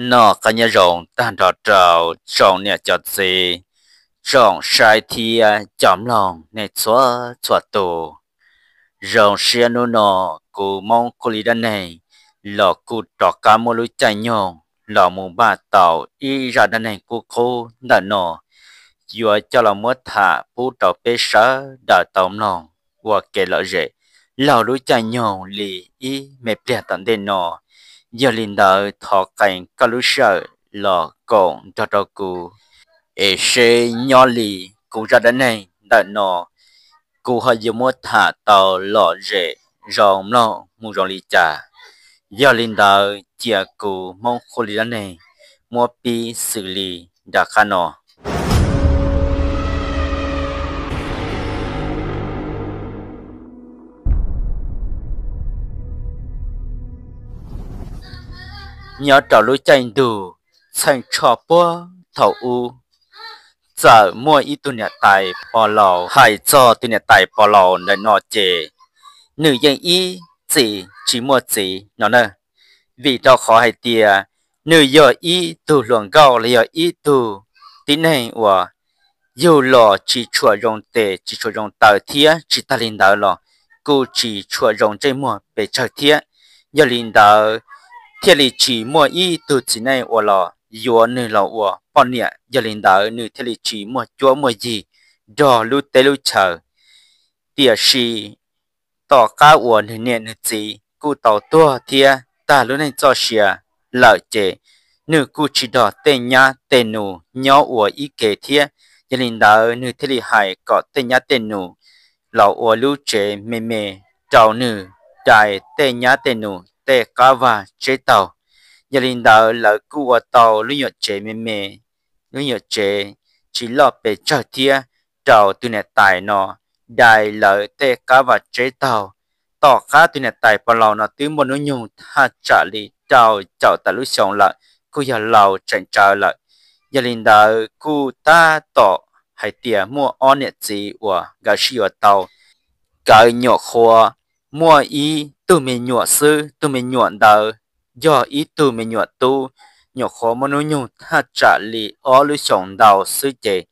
Noj qab nyob zoo tag nrho rau tsoom niam cov txiv, tsoom saib thiab cov mloog nej txhua txhua tus. Zoo siab hnub no kuv Hmoob Khuj Li dab neeg los kuj rov qab muab lub caij nyoog los mus npaj tau ib zaj dab neeg qub qub ntawm no, yuav coj los muab tham pub rau peb sawv daws tau mloog ua kev lom zem laug lub caij nyoog li ib me pliag tom ntej no. Yog li ntawd thov qee koj lub sij hawm los koom nrog rau kuv, es seb nyob li kuv zaj dab neeg ntawm no kuv ho yuav muab tham tau lom zem zoo mloog mus zoo li cas. Yog li ntawd cia kuv Hmoob Khuj Li dab neeg muab pib xws li nram qab no. Nyob rau lub caij ntuj txheej tshoj puag thaum ub, txawm muaj ib tug niam tais pog laus. Hais txog tus niam tais pog laus ntawm no ces nws yeej ib txwm tsis muaj txiv no na, vim rau qhov hais tias nws yog ib tug hluas nkauj los yog ib tug tib neeg uas yug los tsis tshua zoo tes tsis tshua zoo taw thiab tsis tag li ntawd los kuj tsis tshua zoo ntsej muag pes tsawg thiab. Yog li ntawd thiaj li tsis muaj ib tug txiv neej uas los yuav nws los ua poj niam, yog li ntawd nws thiaj li tsis muaj cuab muaj yig nrog lub teb lub chaw. Tiam sis tom qab uas nws niam nws txiv kuj tau tuag thiab tag lub neej txoj sia lawm ces nws kuj tsis nrog tej nyab tej nus nyob ua ib ke thiab. Yog li ntawd nws thiaj li hais kom tej nyab tej nus los ua lub tsev me me rau nws dai tej nyab tej nus tej qab vaj tseb taug. Yog li ntawd lawv kuj ua tau lub nyuam tsev me me, lub nyuam tsev tsis loj pes tsawg thiab rau tus niam tais no dai lawv tej qab vaj tseb taug. Tom qab tus niam tais pog laus no twb muaj hnub nyoog thaj tsam li rau caum tawm lub xyoo lawm, kuj yog laus tseem tsawv lawm. Yog li ntawd kuj tab tom hais tias muaj ob niam txiv uas nkawd sib yuav tau. Nkawd nyuam qhuav muaj ib tug me nyuam xwb, tus me nyuam ntawd yog ib tug me nyuam tub, nyuam qhuav muaj hnub nyoog thaj tsam li ob lub xyoos ntau xwb ces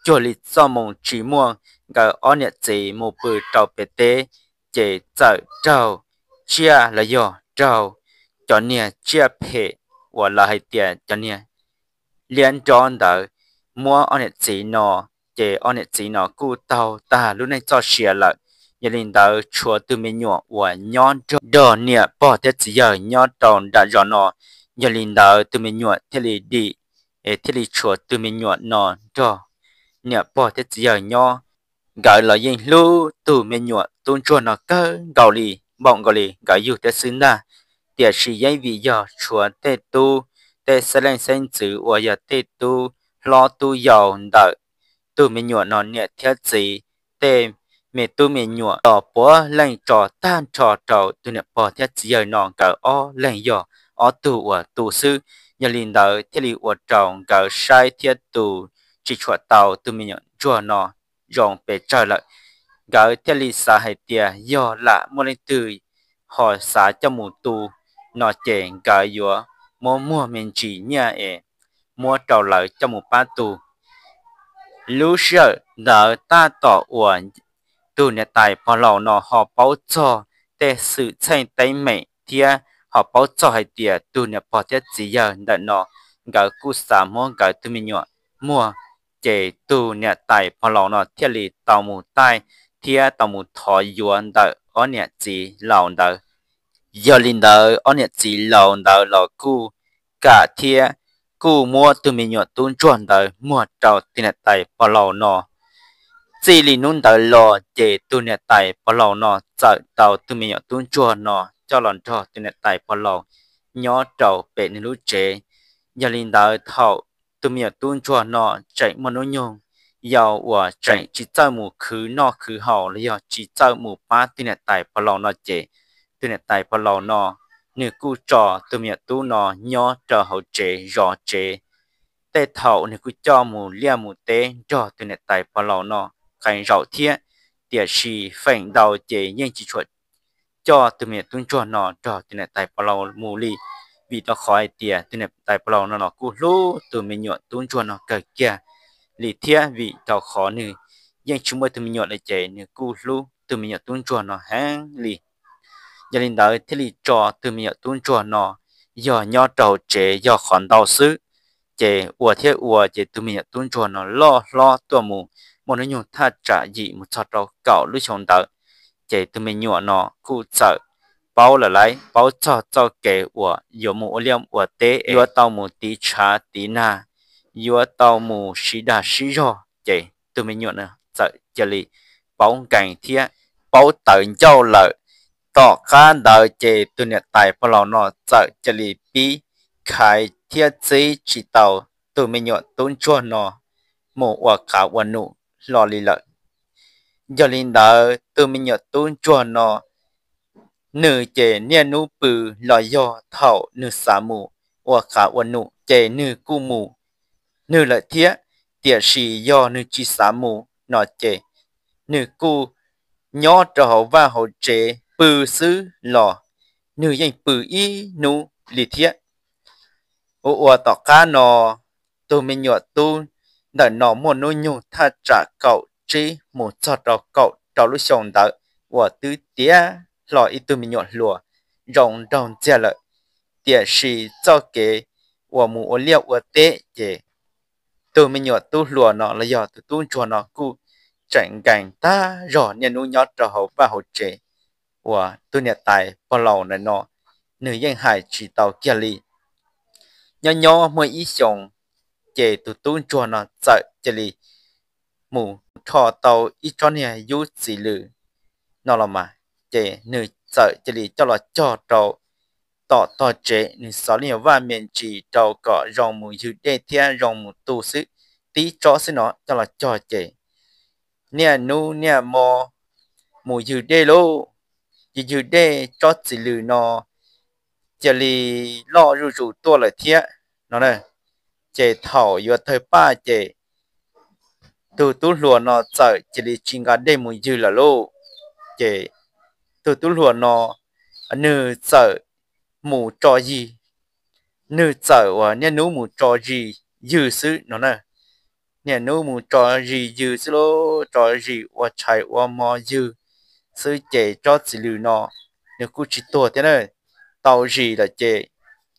cuag li txoj moo tsis muaj, nkawd ob niam txiv mus pw rau pem teb ces txawm raug tsiaj los yog raug cov niag tsiaj phem uas lawv hais tias cov niag liab nrob ntawd muab ob niam txiv no, ces ob niam txiv no kuj taug tag lub neej txoj sia lawm. Yog li ntawd tshuav tus me nyuam uas nyob nrog niam pog thiab txiv yawg nyob rau nram zos no. Yog li ntawd tus me nyuam thiaj li dim, es thiaj li tshuav tus me nyuam no nrog niam pog thiab txiv yawg nyob. Nkawd los yeej hlub tus me nyuam tub ntsuag no kawg nkaus li, npaum nkaus li nkawd yug thiab xwb ntag. Tiam sis yeej vim yog tshuav tej tub, tej xeeb leej xeeb ntxwv uas yog tej tub hlob tub yau ntawm tus me nyuam no niam thiab txiv, tej me tub me nyuam los puav leej tso tag nrho rau tus niam pog thiab txiv yawg no nkawd ob leeg yog ob tug uas tu xwb. Yog li ntawd thiaj li ua rau nkawd saib thiab tu tsis tshua tau tus me nyuam ntsuag no zoo pes tsawg lawm. Nkawd thiaj li xav hais tias yog lam muaj leej twg ho xav coj mus tu no ces nkawd yuav muab muag me ntsis nyiaj es muab rau lawv coj mus pab tu. Lub sij hawm ntawd tab tom uas tus niam tais pog laus no ho paub txog tej xwm txheej teeb meem thiab ho paub txog hais tias tus niam pog thiab txiv yawg ntawm no nkawd kuj xav muab nkawd tus me nyuam muag, ces tus niam tais pog laus no thiaj li tau mus taij thiab tau mus thov yuav ntawm ob niam txiv laus ntawd. Yog li ntawd ob niam txiv laus ntawd los kuj kam thiab kuj muab tus me nyuam tub ntsuag ntawd muag rau tus niam tais pog laus no. Txij li hnub ntawd los ces tus niam tais pog laus no txawm tau tus me nyuam tub ntsuag no coj los nrog tus niam tais pog laus nyob rau pem nws lub tsev. Yog li ntawd thaum tus me nyuam tub ntsuag no tseem muaj hnub nyoog yau uas tseem tsis txawj mus khwv noj khwv haus los yog tsis txawj mus pab tus niam tais pog laus no ces tus niam tais pog laus no nws kuj tso tus me nyuam tub no nyob rau hauv tsev zov tsev. Tej thaum nws kuj coj mus liaj mus teb nrog tus niam tais pog laus no qee zaum thiab, tiam sis feem ntau ces yeej tsis tshua coj tus me nyuam tub ntsuag no nrog tus niam tais pog laus mus li. vim rau qhov hais tias tus niam tais pog laus no los kuj hlub tus me nyuam tub ntsuag no kawg kiag li thiab, vim rau qhov nws yeej tsis muaj tus me nyuam lawm ces nws kuj hlub tus me nyuam tub ntsuag no heev li. Yog li ntawd thiaj li tso tus me nyuam tub ntsuag no yog nyob rau hauv tsev yog qhov ntau xwb, ces ua thiab ua ces tus me nyuam tub ntsuag no loj hlob tuaj mus muaj hnub nyoog thaj tsam yim mus txog rau kaum lub xyoo ntawd, ces tus me nyuam no kuj txawm paub lawm lauj, paub txog txoj kev uas yuav mus ua liaj ua teb, yuav tau mus tiv tshav tiv nag, yuav tau mus sib dag sib zog, ces tus me nyuam no txawm cia li paub nkees thiab paub tawv ncauj lawm. Tom qab ntawd ces tus niam tais pog laus no txawm cia li pib khaiv thiab txib tsis tau tus me nyuam tub ntsuag no mus ua qav ua num hlo li lawm. Yog li ntawd tus me nyuam tub ntsuag no nws ces niaj hnub pw los yog thaum nws xav mus ua qav ua num ces nws kuj mus nws lawm thiab. Tiam sis yog nws tsis xav mus no ces nws kuj nyob rau hauv vaj hauv tsev pw xwb los nws yeej pw ib hnub li thiab. Ua ua tom qab no tus me nyuam tub ntawm no muaj hnub nyoog thaj tsam kaum tsib mus txog rau kaum rau lub xyoo ntawd uas twb tiav hlo ib tug me nyuam hluas zoo nraug ntxiag lawm. Tiam sis txoj kev uas mus ua liaj ua teb ces tus me nyuam tub hluas no los yog tus tub ntsuag no kuj tseem nkees tag zog niaj hnub nyob rau hauv vaj hauv tsev uas tus niam tais pog laus ntawm no nws yeej hais tsis tau kiag li. Nyob nyob muaj ib xyoos ces tus tub ntsuag no txawm cia li mus rho tau ib tsob niag yub txiv lws no los mas, ces nws txawm cia li coj los cog rau tom tog tsev, nws xov li vaj me ntsis rau kom zoo mus ywg dej thiab zoo mus tu xwb. Tib tsob xwb no coj los cog ces niaj hnub niaj hmo mus ywg dej lauj, ywg ywg dej tsob txiv lws no cia li loj zuj zus tuaj lawm thiab no. Ces thaum yuav tawg paj ces tus tub hluas no txawm cia li tsis nqa dej mus ywg lawm lauj. Ces tus tub hluas no nws txawm mus tso zis, nws txawm uas niaj hnub mus tso zis ywg xwb no na. Niaj hnub mus tso zis ywg xwb lauj, tso zis ua tshais ua hmo ywg xwb ces tsob txiv lws no nws kuj tsis tuag thiab na. Tau zis lawm ces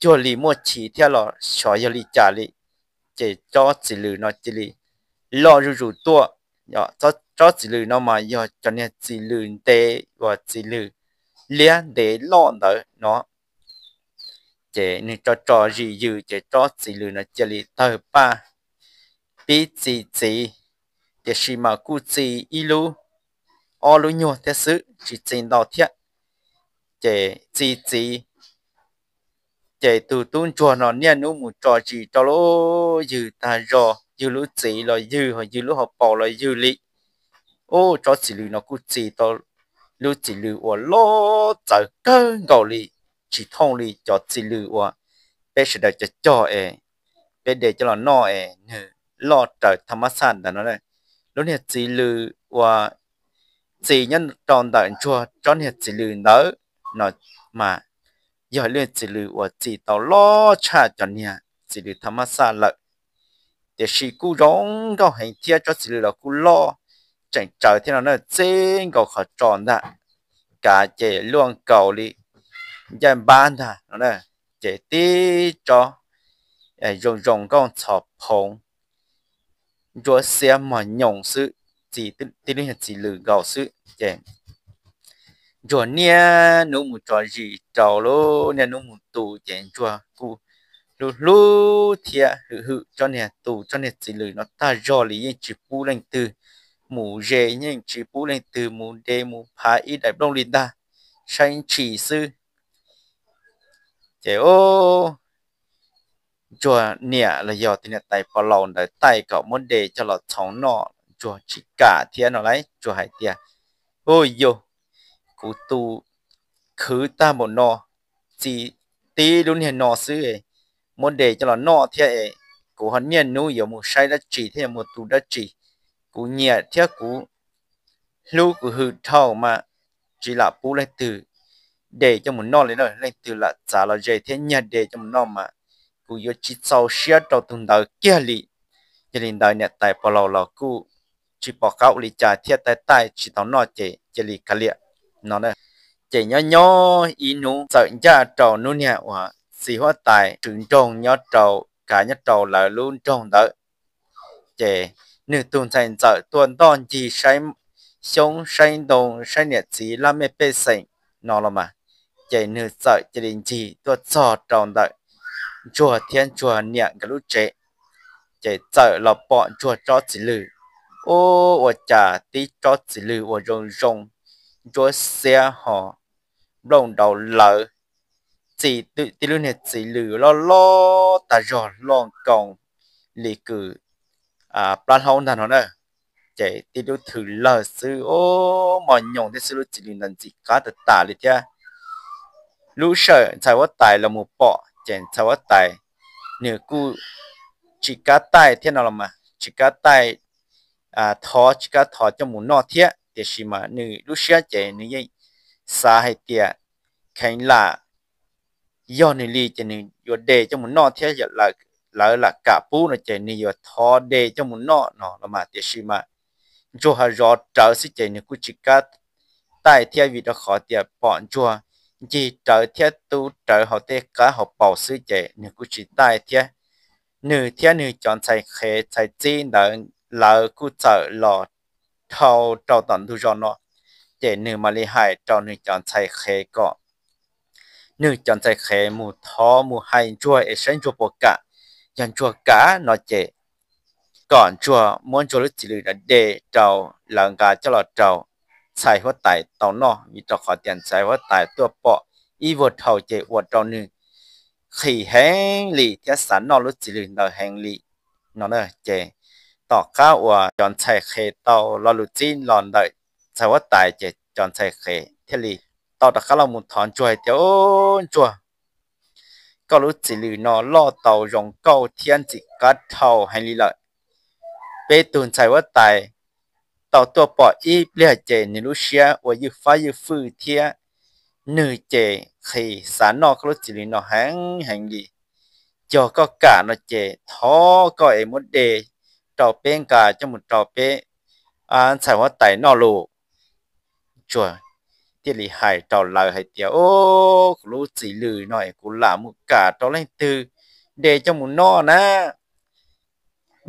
cuag li muaj chiv thiab los xyov yog li cas li, ces tsob txiv lws no cia li loj zuj zus tuaj. Tsob txiv lws no mas yog cov niag txiv lws ntev uas txiv lws liab ntev loj ntawd no. Ces nws tso tso zis ywg ces tsob txiv lws no cia li tawg paj pib txi txiv, tiam sis mas kuj txi ib lub ob lub nyuag thiab xwb tsis txi ntau thiab. Ces txi txiv, ces tus tub ntsuag no niaj hnub mus tso zis rau lub ywg tag zog, ywg lub txiv los ywg, ywg lub hauv paus los ywg li. Ub, tsob txiv lws no kuj txi tau lub txiv lws uas loj txawv kawg nkaus li, tsis thooj li cov txiv lws uas peb sawv daws cog cog es peb de coj los noj es nws loj raws thaj mab xaj ntawd no. Lub niag txiv lws uas txi nyob rau ntawm ntsuag tsob niag txiv lws ntawd no mas yog lub niag txiv lws uas txi tau loj tshaj cov niag txiv lws thaj mab xaj lawm. Tiam sis kuj zoo nkauj heev thiab tsob txiv lws los kuj loj tseem tsawv thiab no na, txij nkaus qhov tsos ntag, kav ces luaj nkaus li ncaij npab ntag no na. Ces tib tsob zoo zoo nkauj ntxhov phoov ntsuab xiab mog nyoos xwb, txi tib lub niag txiv lws nkaus xwb ces ntsuag niaj hnub mus tso zis rau lub niaj hnub mus tu ces ntsuag kuj hlub hlub thiab hwm hwm tsob niag tu tsob niag txiv lws no tag zog li, yeej tsis pub leej twg mus ze, yeej tsis pub leej twg mus de mus phav ib daim nplooj li ntag, saib ntshis xwb. Ces ntsuag niam los yog tus niam tais pog laus ntawd taij kom muab de coj los txhoov noj, ntsuag tsis kam thiab no lauj. Ntsuag hais tias, Ub yug, kuv tu khwv tag npaum no, txi tib lub niag no xwb, muab de coj los noj thiab es kuv ho niaj hnub yuav mus saib dab tsi thiab yuav mus tu dab tsi? Kuv nyiam thiab kuv hlub kuv hwm dhau mas tsis lam pub leej twg de coj mus noj li na. Leej twg lam txav los ze thiab nyiag de coj mus noj mas kuv yuav tsis txaus siab rau tus ntawd kiag li. Yog li ntawd niam tais pog laus los kuj tsis pom qab ua li cas thiab, taij taij tsis tau noj ces cia li kav liam no. Ces nyob nyob ib hnub txawm ncaj rau hnub niag uas txiv huab tais tswv nroog nyob rau, kav nyob rau lawv lub nroog ntawd. Ces nws tus ntxhais ntxawm tuaj ntoj ncig saib xyoob saib ntoo, saib niam txiv laj mej pej xeem no los mas, ces nws txawm cia li ncig tuaj txog rau ntawm Ntsuag thiab Ntsuag niam nkawd lub tsev. Ces txawm los pom Ntsuag tsob txiv lws, ub, ua cas tib tsob txiv lws uas zoo zoo, ntsuab xiab ho nplooj nraud lawv, txi tib lub niag txiv lws loj loj tag zog, loj nkoos li kws plab hlaub ntag no na. Ces tib lub thws lawg xwb, ub, mos nyoos thiab xwb, lub txiv lws ntawd ntxim qab tas tas li thiab. Lub sij hawm ntxhais huab tais los mus pom ces ntxhais huab tais nws kuj tsis kam taij thiab no los mas, tsis kam taij, thov, tsis kam thov coj mus noj thiab, tiam sis mas nws lub siab ces nws yeej xav hais tias kheev lam yog nws li ces nws yuav de coj mus noj thiab, lawv lam kam pub no ces nws yuav thov de coj mus noj no los mas, tiam sis mas Ntsuag ho zov rawv xwb ces nws kuj tsis kam taij thiab, vim rau qhov tias pom Ntsuag ncig rawv thiab tub rawv hauv tej qab hauv paus xwb ces nws kuj tsis taij thiab. Nws thiab nws cov ntxhais qhev ntxhais txib ntawd lawv kuj txawm los dhau rau tom ntug zos no, ces nws mam li hais rau nws cov ntxhais qhev kom nws cov ntxhais qhev mus thov mus hais Ntsuag es saib Ntsuag puas kam. Yog Ntsuag kam no ces kom Ntsuag muab Ntsuag lub txiv lws de rau lawv nqa coj los rau ntxhais huab tais tau noj, vim rau qhov tias ntxhais huab tais tuaj pom ib vuag dhau ces ua rau nws qhis heev li thiab xav noj lub txiv lws ntawd heev li no. Ces tom qab uas cov ntxhais qhev tau lo lus txib los ntawm ntxhais huab tais ces cov ntxhais qhev thiaj li tau rov qab los mus thov Ntsuag hais tias, Ub, Ntsuag, koj lub txiv lws no loj tau zoo nkauj thiab ntxim qab dhau heev li lawm. Peb tug ntxhais huab tais tau tuaj pom ib pliag ces nws lub siab ua ywj fab ywj fwj thiab nws ces qhis xav noj koj lub txiv lws no heev heev li. Yog koj kam no ces thov koj es muab de rau peb nqa coj mus rau peb ntxhais huab tais noj lauj. Ntsuag thiaj li hais rau lawv hais tias, Ub, kuv lub txiv lws no es kuv lam mus kam rau leej twg de coj mus noj na?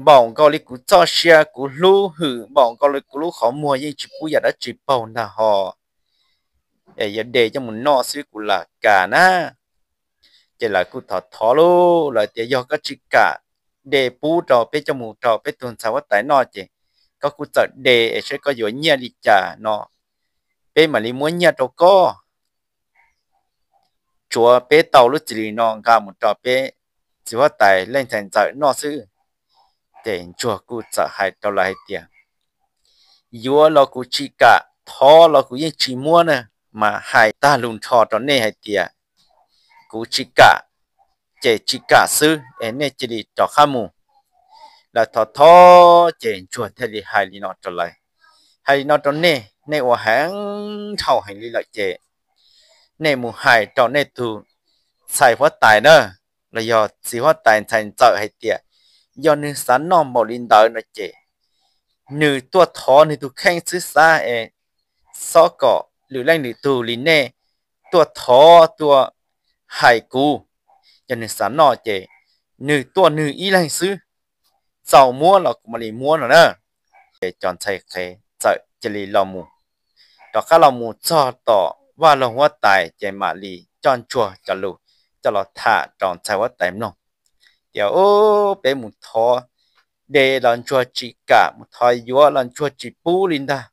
Npaum nkaus li kuv txoj sia kuv hlub hwm npaum nkaus li kuv lub qhov muag yeej tsis pub yam dab tsi paug ntag hos, es yuav de coj mus noj xwb kuv lam kam na. Ces lawv kuj thov thov lauj, lawv tias, Yog koj tsis kam de pub rau peb coj mus rau peb tug ntxhais huab tais noj ces koj kuj txawm de es saib koj yuav nyiaj li cas no, peb mam li muab nyiaj rau koj. Tsuav peb tau lub txiv lws no nqa mus rau peb txiv huab tais leej ntxhais ntxawm noj xwb. Ces Ntsuag kuj txawm hais rau lawv hais tias, Yuav los kuv tsis kam, thov los kuv yeej tsis muab na, mas hais tag lus nrho rau nej hais tias kuv tsis kam, ces tsis kam xwb es nej cia li rov qab mus. Lawv thov thov ces Ntsuag thiaj li hais li no rau lawv, Hais li no rau nej, nej ua heev dhau heev li lawm ces nej mus hais rau nej tus ntxhais huab tais na, los yog txiv huab tais ntxhais ntxawm hais tias, yog nws xav noj npaum li ntawd no ces nws tuaj thov nws tus kheej xwb xav es txhob kom lwm leej lwm tug li nej tuaj thov tuaj hais kuv. Yog nws xav noj ces nws tuaj nws ib leeg xwb, txaus muab los kuv mam li muab no na. Ces cov ntxhais qhev txawm cia li los mus, rov qab los mus txog tom vaj loog huab tais ces mam li coj Ntsuag cov lus coj los tham rau ntxhais huab tais mloog tias, Ub, peb mus thov de los Ntsuag tsis kam, mus thov yuav los Ntsuag tsis pub li ntag.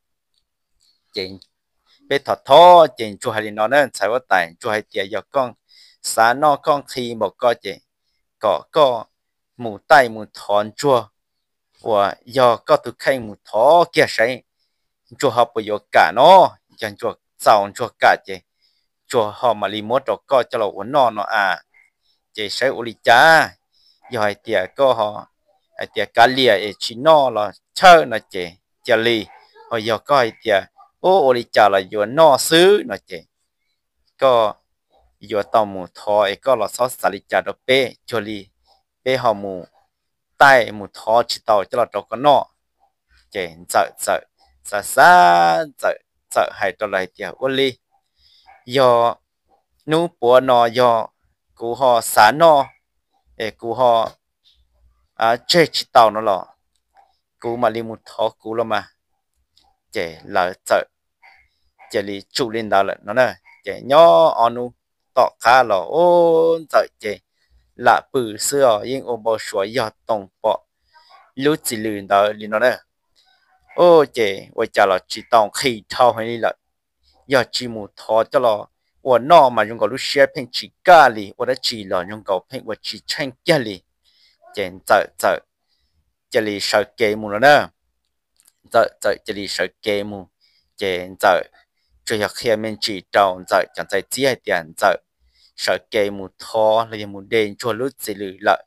Ces peb thov thov ces Ntsuag hais li no na, ntxhais huab tais, Ntsuag hais tias yog koj xav noj koj nqhis npaum ko ces kom koj mus taij mus thov Ntsuag uas yog koj tus kheej mus thov kiag saib Ntsuag ho puas yuav kam no. Yog Ntsuag txaus Ntsuag kam ces Ntsuag ho mam li muab rau koj coj los ua noj no a. Ces saib ua li cas, yog hais tias koj hais tias kav liam es tsis noj los chawj no ces cia li, ho yog koj hais tias ub ua li cas los yuav noj xwb no ces koj yuav tau mus thov es koj los txhob xav li cas rau peb, cuag li peb ho mus taij mus thov tsis tau coj los rau koj noj. Ces Ntxawm txawm xav xav, Ntxawm txawm hais rau lawv hais tias, ua li, yog hnub puav no yog kuv ho xav noj es kuv ho tseg tsis tau no los kuv mam li mus thov kuv los mas. Ces lawv txawm cia li tsum li ntawd lawm no na. Ces nyob ob hnub tom qab los ub, Ntxawm ces lam pw xwb os, yeej ua npau suav yog toog pom lub txiv lws ntawd li no na. Ub, ces ua cas los tsis tau nqhis dhau heev li lawm. Yog tsis mus thov coj los ua noj mas zoo nkaus lub siab pheej tsis kaj li, ua dab tsi los zoo nkaus pheej ua tsis tsheej kiag li. Ces Ntxawm txawm cia li sawv kev mus no na. Ntxawm txawm cia li sawv kev mus. Ces Ntxawm tsuas yog qhia me ntsis rau Ntxawm cov ntxhais txib hais tias Ntxawm sawv kev mus thov los yog mus de Ntsuag lub txiv lws lawm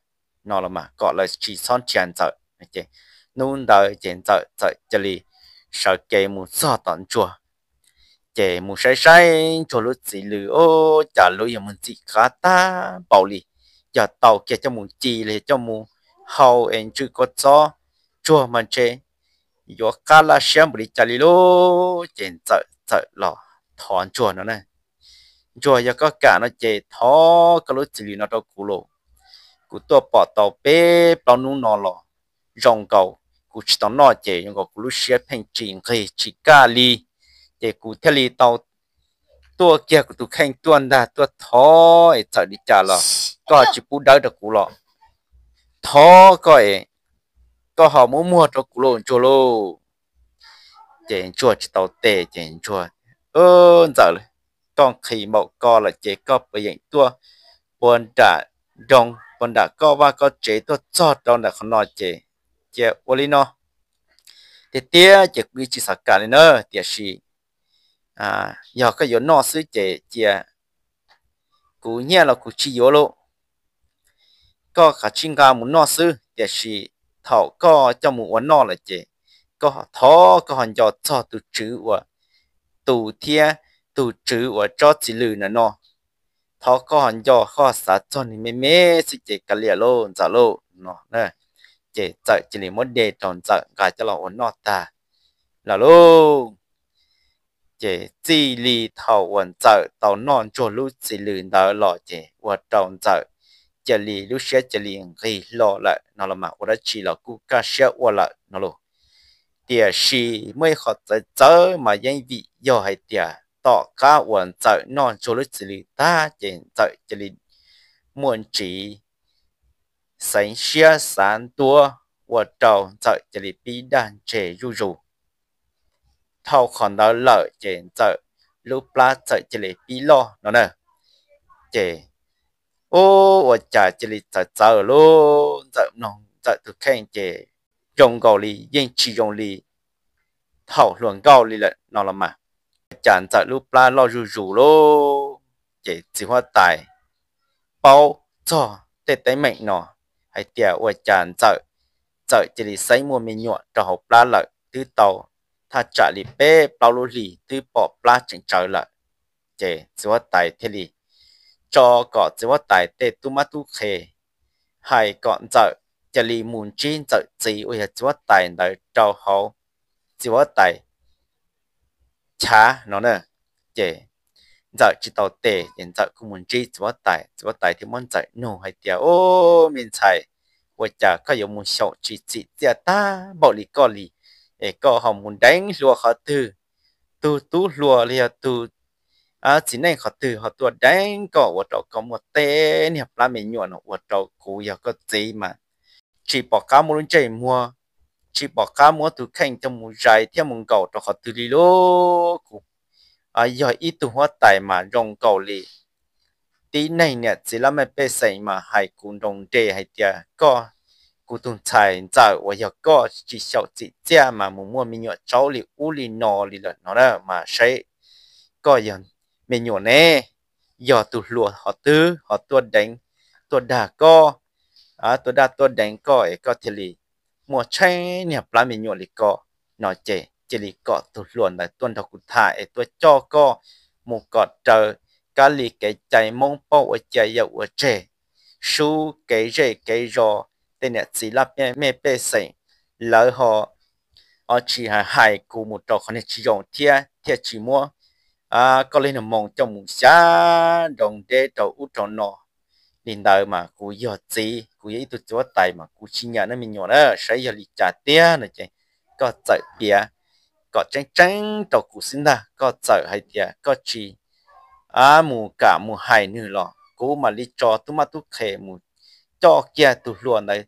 no los mas kom lawv tsis txhob nrhiav Ntxawm. Ces hnub ntawd ces Ntxawm txawm cia li sawv kev mus txog tom Ntsuag. Ces mus saib saib Ntsuag lub txiv lws, ub, cas lub yuav mus ntxim qab tag npaum li. Yog tau kiag coj mus ci los yog coj mus hau es ntsw kua txob, Ntsuag mas ntshe yuav qab laj siab npaum li cas li lauj. Ces Ntxawm txawm los thov Ntsuag no na. Ntsuag, yog koj kam no ces thov koj lub txiv lws no rau kuv lauj. Kuv tuaj pom tau peb plaub hnub no los zoo nkaus kuv tsis tau noj ces zoo nkaus kuv lub siab pheej tsis nqig tsis kaj li. Ces kuv thiaj li tau tuaj kiag kuv tus kheej tuaj ntag, tuaj thov es txawm li cas los koj tsis pub dawb rau kuv los thov koj es koj ho muab muag rau kuv lauj Ntsuag lauj. Ces Ntsuag tsis tau tes ces Ntsuag, Ntxawm, koj nqhis npaum ko lawm ces koj puas yeem tuaj puag nram nroog, puag nram koj vaj koj tsev tuaj txog rau ntawm qhov no ces cia ua li no. Tiag tiag ces kuv yeej tsis xav kam li na, tiam sis yog koj yuav noj xwb ces cia, kuv nyiaj los kuv tsis yuav lauj. Koj kav tsij nqa mus noj xwb, tiam sis thaum koj coj mus ua noj lawm ces koj thov koj ho nco txog tus tswv uas tu thiab tus tswv uas tsob txiv lws ntawm no. Thov koj ho nco, koj xav txog nws me me xwb ces kav liam lauj Ntxawm lauj no. Ces Ntxawm cia li muab de rau Ntxawm nqa coj los ua noj tag lawm lauj. Ces txij li thaum uas Ntxawm tau noj Ntsuag lub txiv lws ntawd los ces ua rau Ntxawm cia li lub siab cia li nqis hlo lawm no los mas ua dab tsi los kuj kaj siab ua lawm no lauj. Tiam sis muaj ib qho txawv txawv mas yeej vim yog hais tias tom qab uas Ntxawm noj Ntsuag lub txiv lws tag ces Ntxawm cia li muaj ntsis xeev siab xav ntuab, ua rau Ntxawm cia li pib daj ntseg zuj zus. Dhau qhov ntawd lawm ces Ntxawm lub plab txawm cia li pib loj no na. Ces ub, ua cas cia li txawv txawv lauj. Ntxawm mloog Ntxawm tus kheej ces zoo nkaus li yeej tsis zoo li thaum hluas nkauj li lawm no los mas. Ua cas Ntxawm lub plab loj zuj zus lauj. Ces txiv huab tais paub txog tej teeb meem no hais tias ua cas Ntxawm txawm cia li xeeb muaj me nyuam rau hauv plab lawm, twb tau thaj tsam li peb plaub lub hlis twb pom plab tseem tsawv lawm. Ces txiv huab tais thiaj li tso kom txiv huab tais tej tub mab tub qhe hais kom Ntxawm cia li mus ntsib Ntxawm txiv uas yog txiv huab tais ntawd rau hauv txiv huab tais chav no na. Ces Ntxawm tsis tau tes ces Ntxawm kuj mus ntsib txiv huab tais, txiv huab tais thiaj muab Ntxawm nug hais tias, Ub, me ntxhais, ua cas koj yuav mus xyaum tsis txim txiaj tag npaum li koj li, es koj ho mus deev hluas qhov twg? Tug tub hluas los yog tug txiv neej qhov twg ho tuaj deev koj ua rau koj muaj tej niag plab me nyuam no? Ua rau kuv yog koj txiv mas tsis pom qab muab lub ntsej muag, tsis pom qab muab tus kheej coj mus zais thiab mus nkaum rau qhov twg li lauj. Kuv yog ib tug huab tais mas zoo nkaus li tib neeg niam txiv laj mej pej xeem mas hais kuv nroo nres hais tias koj, kuv tus ntxhais Ntxawm uas yog koj tsis xyaum txim txiaj mas mus muaj me nyuam tsaub li ub li no li lawm no na. Mas saib koj yog me nyuam ne, yog tus hluas qhov twg ho tuaj deev, tuaj dag koj, tuaj dag tuaj deev koj es koj thiaj li muaj tsheej niag plab me nyuam li ko no. Ces cia li kom tus hluas ntawd tuaj nrog kuv tham es tuaj coj koj mus kom raws kab li kev cai Hmoob poj ua cia yawm ua tseg, sub kev zej kev zos, tej niam txiv laj mej pej xeem, lawv ho tsis hais hais kuv mus rau qhov niag tsis zoo thiab thiaj tsis muab koj li nag moos coj mus xyab nroo deb rau ub rau no. Li ntawd mas kuv yog txiv, kuv yog ib tug txiv huab tais mas kuv tsis nyiam nej me nyuam na, saib yog li cas tiag no ces koj txawm piav kom tseeb tseeb rau kuv xwb ntag. Koj txawm hais tias koj tsis mus kam mus hais nws los kuv mam li tso tub mab tub qhe mus coj kiag tus hluas ntawd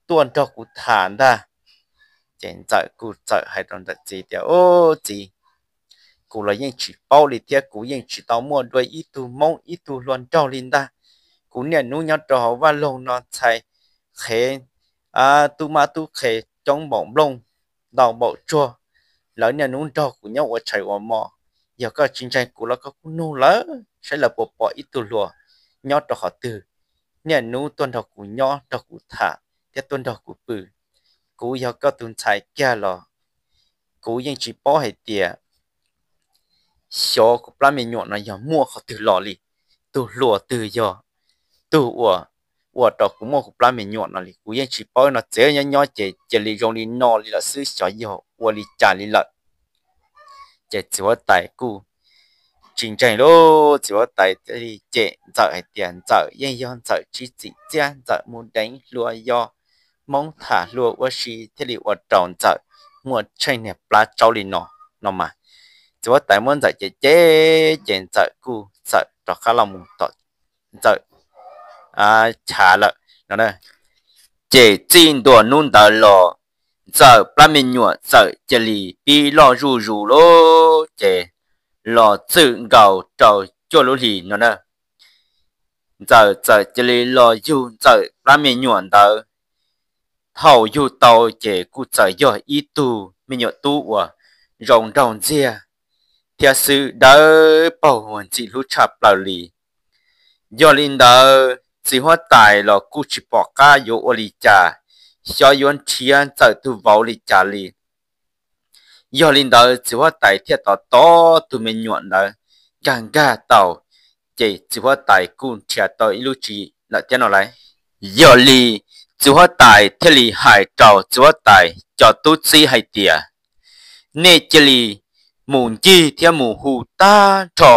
tuaj nrog kuv tham ntag. Ces Ntxawm kuj txawm hais rau Ntxawm txiv tias, Ub txiv, kuv los yeej tsis paub li thiab kuv yeej tsis tau muaj dua ib tug Hmoob ib tug hluas nraug li ntag. Kuv niaj hnub nyob rau hauv vaj loog no txhais qhev tub mab tub qhe coob npaum nplooj ntau npaum tsuag, lawv niaj hnub nrog kuv nyob ua tshais ua hmo. Yog koj tsis ntseeg kuv los koj kuj nug lawv saib lawv puas pom ib tug hluas nyob rau qhov twg niaj hnub tuaj nrog kuv nyob nrog kuv tham thiab tuaj nrog kuv pw. Kuv yog koj tus ntxhais kiag los kuv yeej tsis paub hais tias xyov kuv plab me nyuam no yog muaj qhov twg los li. Tus hluas twg yog tug uas ua rau kuv muaj kuv plab me nyuam no li, kuv yeej tsis paub no. Txiv, nyob nyob ces cia li zoo li no li lawm xwb, xyov yog ua li cas li lawm. Ces txiv huab tais kuj tsis ntseeg lauj. Txiv huab tais thiaj li cem Ntxawm hais tias Ntxawm yeej yog Ntxawm tsis txim txiaj, Ntxawm mus deev hluas yog Hmoob tham hluas ua si thiaj li ua rau Ntxawm muaj tsheej niag plab tsaub li no no mas. Txiv huab tais muab Ntxawm cem cem ces Ntxawm kuj txawm rov qab los mus tom Ntxawm chav lawm no. Ces txij ntua hnub ntawd los Ntxawm plab me nyuam txawm cia li pib loj zuj zus lauj. Ces los txwm nkaus rau cuaj lub hlis no na, Ntxawm txawm cia li los yug Ntxawm plab me nyuam ntawd. Thaum yug tau ces kuj txawm yog ib tug me nyuam tub uas zoo nraug ntxiag thiab xwb, dawb paug uas ntxim hlub tshaj plaws li. Yog li ntawd txiv huab tais los kuj tsis pom qab yuav ua li cas, xyov yuav nrhiav Ntxawm tus vauv li cas li. Yog li ntawd txiv huab tais thiaj tos tos tus me nyuam ntawd nkag nkag tau, ces txiv huab tais kuj nrhiav tau ib lub tswv lawm thiab no lauj. Yog li txiv huab tais thiaj li hais rau txiv huab tais cov tub txib hais tias, nej cia li mus ncig thiab mus hu tag nrho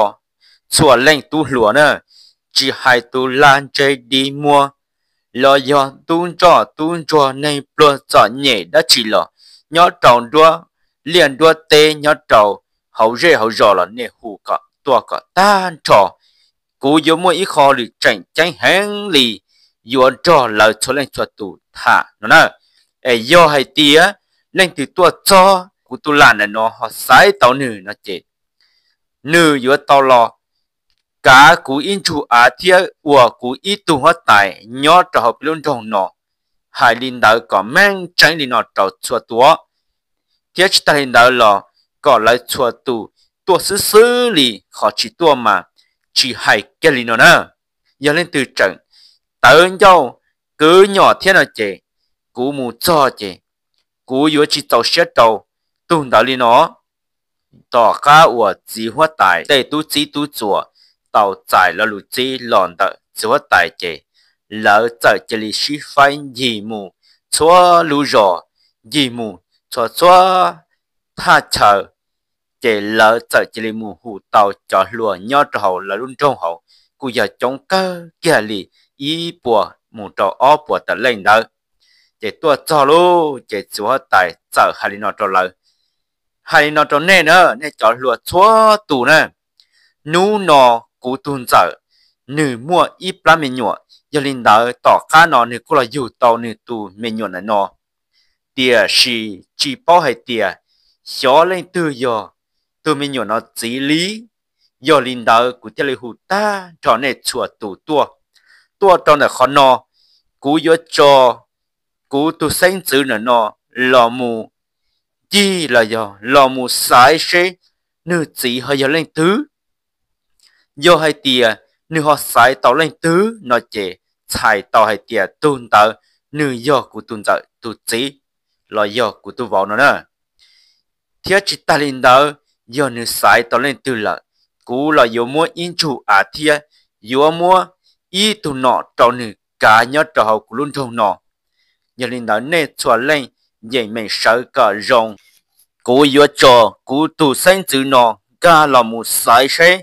txhua leej tub hluas na, tsis hais tus lag ntseg dig muag los yog tub ntsoj tub ntsuag neeg pluag txom nyem dab tsi los nyob rau nruab liaj nruab teb nyob rau hauv zej hauv zos los nej hu kom tuaj kom tag nrho. Kuv yuav muaj ib qho lwm tseem ceeb heev li yuav nrog lawv txhua leej txhua tus tham no na. Es yog hais tias leej twg tuaj txog kuv tus lag ntawm no ho xaiv tau nws no ces nws yuav tau los kav kuv ib ntsug av thiab ua kuv ib tug huab tais nyob rau hauv peb lub nroog no. Hais li ntawd kom meej tseeb li no rau txhua tus, thiab tsis tag li ntawd los kom lawv txhua tus tuaj xwb xwb li, qhov tsis tuaj mas tsis hais kiag li no na. Yog leej twg tseem tawv ncauj kwv nyom thiab no ces kuv mus txog ces kuv yuav tsis txaus siab rau tug ntawd li no. Tom qab uas txiv huab tais tej tub txib tub txuas tau txais lo lus txib los ntawm txiv huab tais ces lawv txawm cia li sib faib ncig mus txhua lub zos, ncig mus txhua txhua thaj chaw. Ces lawv txawm cia li mus hu tau cov hluas nyob rau hauv lawv lub nroog hauv kuj yog coob kawg kiag li ib puas mus rau ob puas tawm leej ntawd. Ces tuaj txog lauj, ces txiv huab tais txawm hais li no rau lawv, hais li no rau nej na, nej cov hluas txhua tus na, hnub no kuv tus ntxawm nws muaj ib plab me nyuam, yog li ntawd tom qab no nws kuj los yug tau nws tus me nyuam ntawm no. Tiam sis tsis paub hais tias xyov leej twg yog tus me nyuam no txiv li. Yog li ntawd kuv thiaj li hu tag nrho nej txhua tus tuaj. Tuaj rau ntawm qhov no, kuv yuav tso kuv tus xeeb ntxwv ntawm no los mus ncig los yog los mus xaiv seb nws txiv ho yog leej twg. Yog hais tias nws ho xaiv tau leej twg no ces txhais tau hais tias tus ntawd nws yog kuv tus ntxawm tus txiv los yog kuv tus vauv no na. Thiab tsis tag li ntawd, yog nws xaiv tau leej twg lawm, kuv los yuav muab ib ntsug av thiab yuav muab ib tug nom rau nws kav nyob rau hauv kuv lub nroog no. Yog li ntawd nej txhua leej yeem meem sawv kom zoo, kuv yuav tso kuv tus xeeb ntxwv no nkag los mus xaiv seb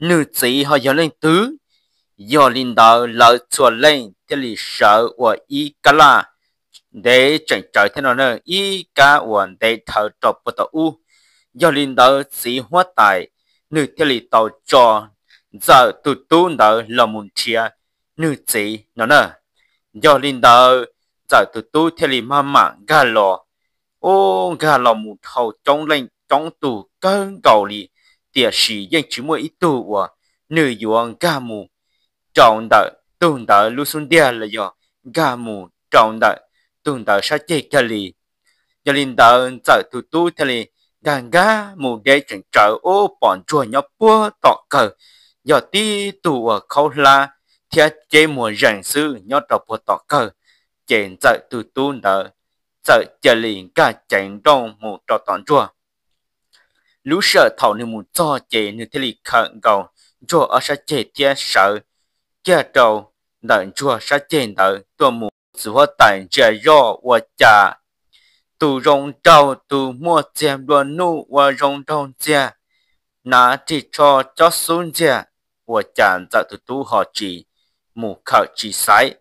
nws txiv ho yog leej twg. Yog li ntawd lawv txhua leej thiaj li sawv ua ib kab laj ntev tseem tsawv thiab no na, ib kab uas ntev dhawv rau puag tom ub. Yog li ntawd txiv huab tais nws thiaj li tau tso ntxawm tus tub ntawd los mus nrhiav nws txiv no na. Yog li ntawd ntxawm tus tub thiaj li maj mam nkag los. Ub, nkag los mus dhau coob leej coob tus kawg nkaus li, tiam sis yeej tsis muaj ib tug uas nws yuav nkag mus rau ntawm tug ntawd lub xub ntiag los yog nkag mus rau ntawm tug ntawd sab ceg kiag li. Yog li ntawd ntxawm tus tub thiaj li nkag nkag mus deb tseem tsawv ub pom ntsuag nyob puag tom kawg, yog tib tug uas khaub hlab thiab ceb muag zees xwb nyob rau puag tom kawg. Ces ntxawm tus tub ntawd txawm cia li nkag ceev nrooj mus rau tom ntsuag. Lub sij hawm thaum nws mus txog ces nws thiaj li khawm nkaus ntsuag ob sab ceg thiab sawv kiag rau ntawm ntsuag sab ceg ntawd tuaj mus. Txiv huab tais ntsia zoj ua cas tus zoo nraug tus muaj txiag nplua nuj ua zoo nraug ntxiag, hnav ris tsho cob xub ntxiag, ua cas ntxawm tus tub ho tsis mus khawm tsis xaiv,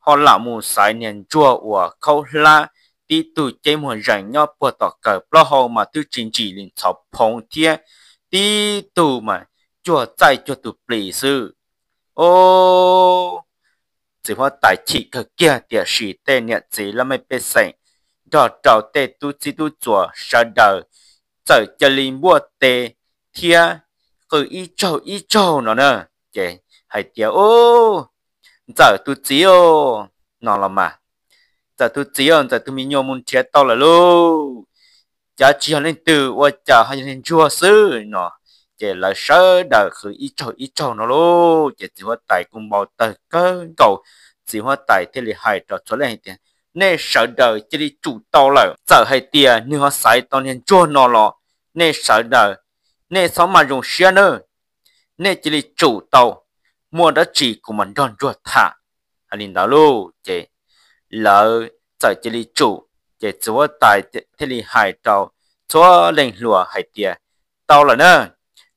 ho lam mus xaiv niag ntsuag uas khaub hlab tib tug ceb muag zees nyob puag tom kawg plaub hau mas twb tsis ntsim li ntxhov phoov thiab tib tug mas cuag txaij cuag tus plis xwb. Ub, txiv huab tais chim kawg kiag tiam sis tej niam txiv laj mej pej xeem nrog rau tej tub txib tub txuas sawv daws txawm cia li npuaj tes thiab qw ib tsaug ib tsaug no na. Ces hais tias, Ub, ntxawm tus txiv no los mas, ntxawm tus txiv, ntxawm tus me nyuam mus nrhiav tau lawm lauj, cav tsis yog leej twg ua cas ho yog niag ntsuag xwb no. Ces lawv sawv daws qw ib tsaug ib tsaug no lauj, ces txiv huab tais kuj npau taws kawg nkaus. Txiv huab tais thiaj li hais rau txhua leej hais tias, Nej sawv daws cia li tsum tau lawm, txawm hais tias nws ho xaiv tau niag ntsuag no los nej sawv daws, nej txhob maj zoo siab nawb, nej cia li tsum tau, muaj dab tsi kuv mam nrog ntsuag tham. Hais li ntawd lauj, ces lawv txawm cia li tsum, ces txiv huab tais thiaj li hais rau txhua leej hluas hais tias, Tau lawm na,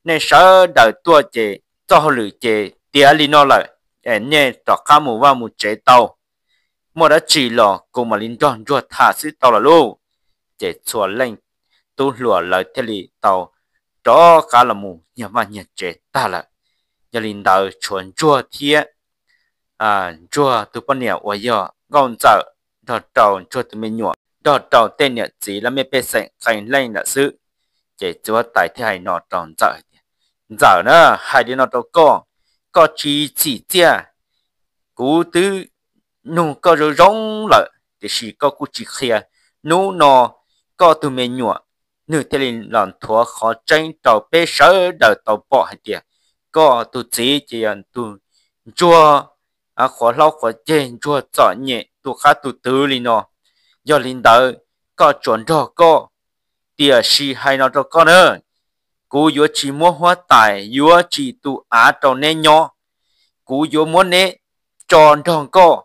nej sawv daws tuaj ces txoj hauj lwm ces tiav li no lawm, es nej rov qab mus vaj mus tsev tau, muaj dab tsi los kuv mam li nrog ntsuag tham xwb tau lawm lauj. Ces txhua leej tub hluas lawv thiaj li tau rov qab los mus nyiag vaj nyiag tsev tag lawm. Yog li ntawd tshuav ntsuag thiab ntsuag tus poj niam uas yog nkauj ntxawm nrog rau ntsuag tus me nyuam nrog rau tej niam txiv laj mej pej xeem qee leej lawm xwb. Ces txiv huab tais thiaj hais no rau ntxawm hais tias, Ntxawm na, hais li no rau koj, koj tsis txim txiaj, kuv twb nug koj zoo zoo lawm tiam sis koj kuj tsis qhia. Hnub no koj tus me nyuam nws thiaj li los nthuav qhov tseeb rau peb sawv daws tau pom hais tias koj tus txiv ces yog tus ntsuag qhuav hlaub qhuav ceg, ntsuag txom nyem tu qab tu twv li no. Yog li ntawd koj tsuas nrog koj, tiam sis hais no rau koj na, kuv yuav tsis muab huab tais yuav tsis tu av rau neb nyob. Kuv yuav muab neb tso nrog nkoj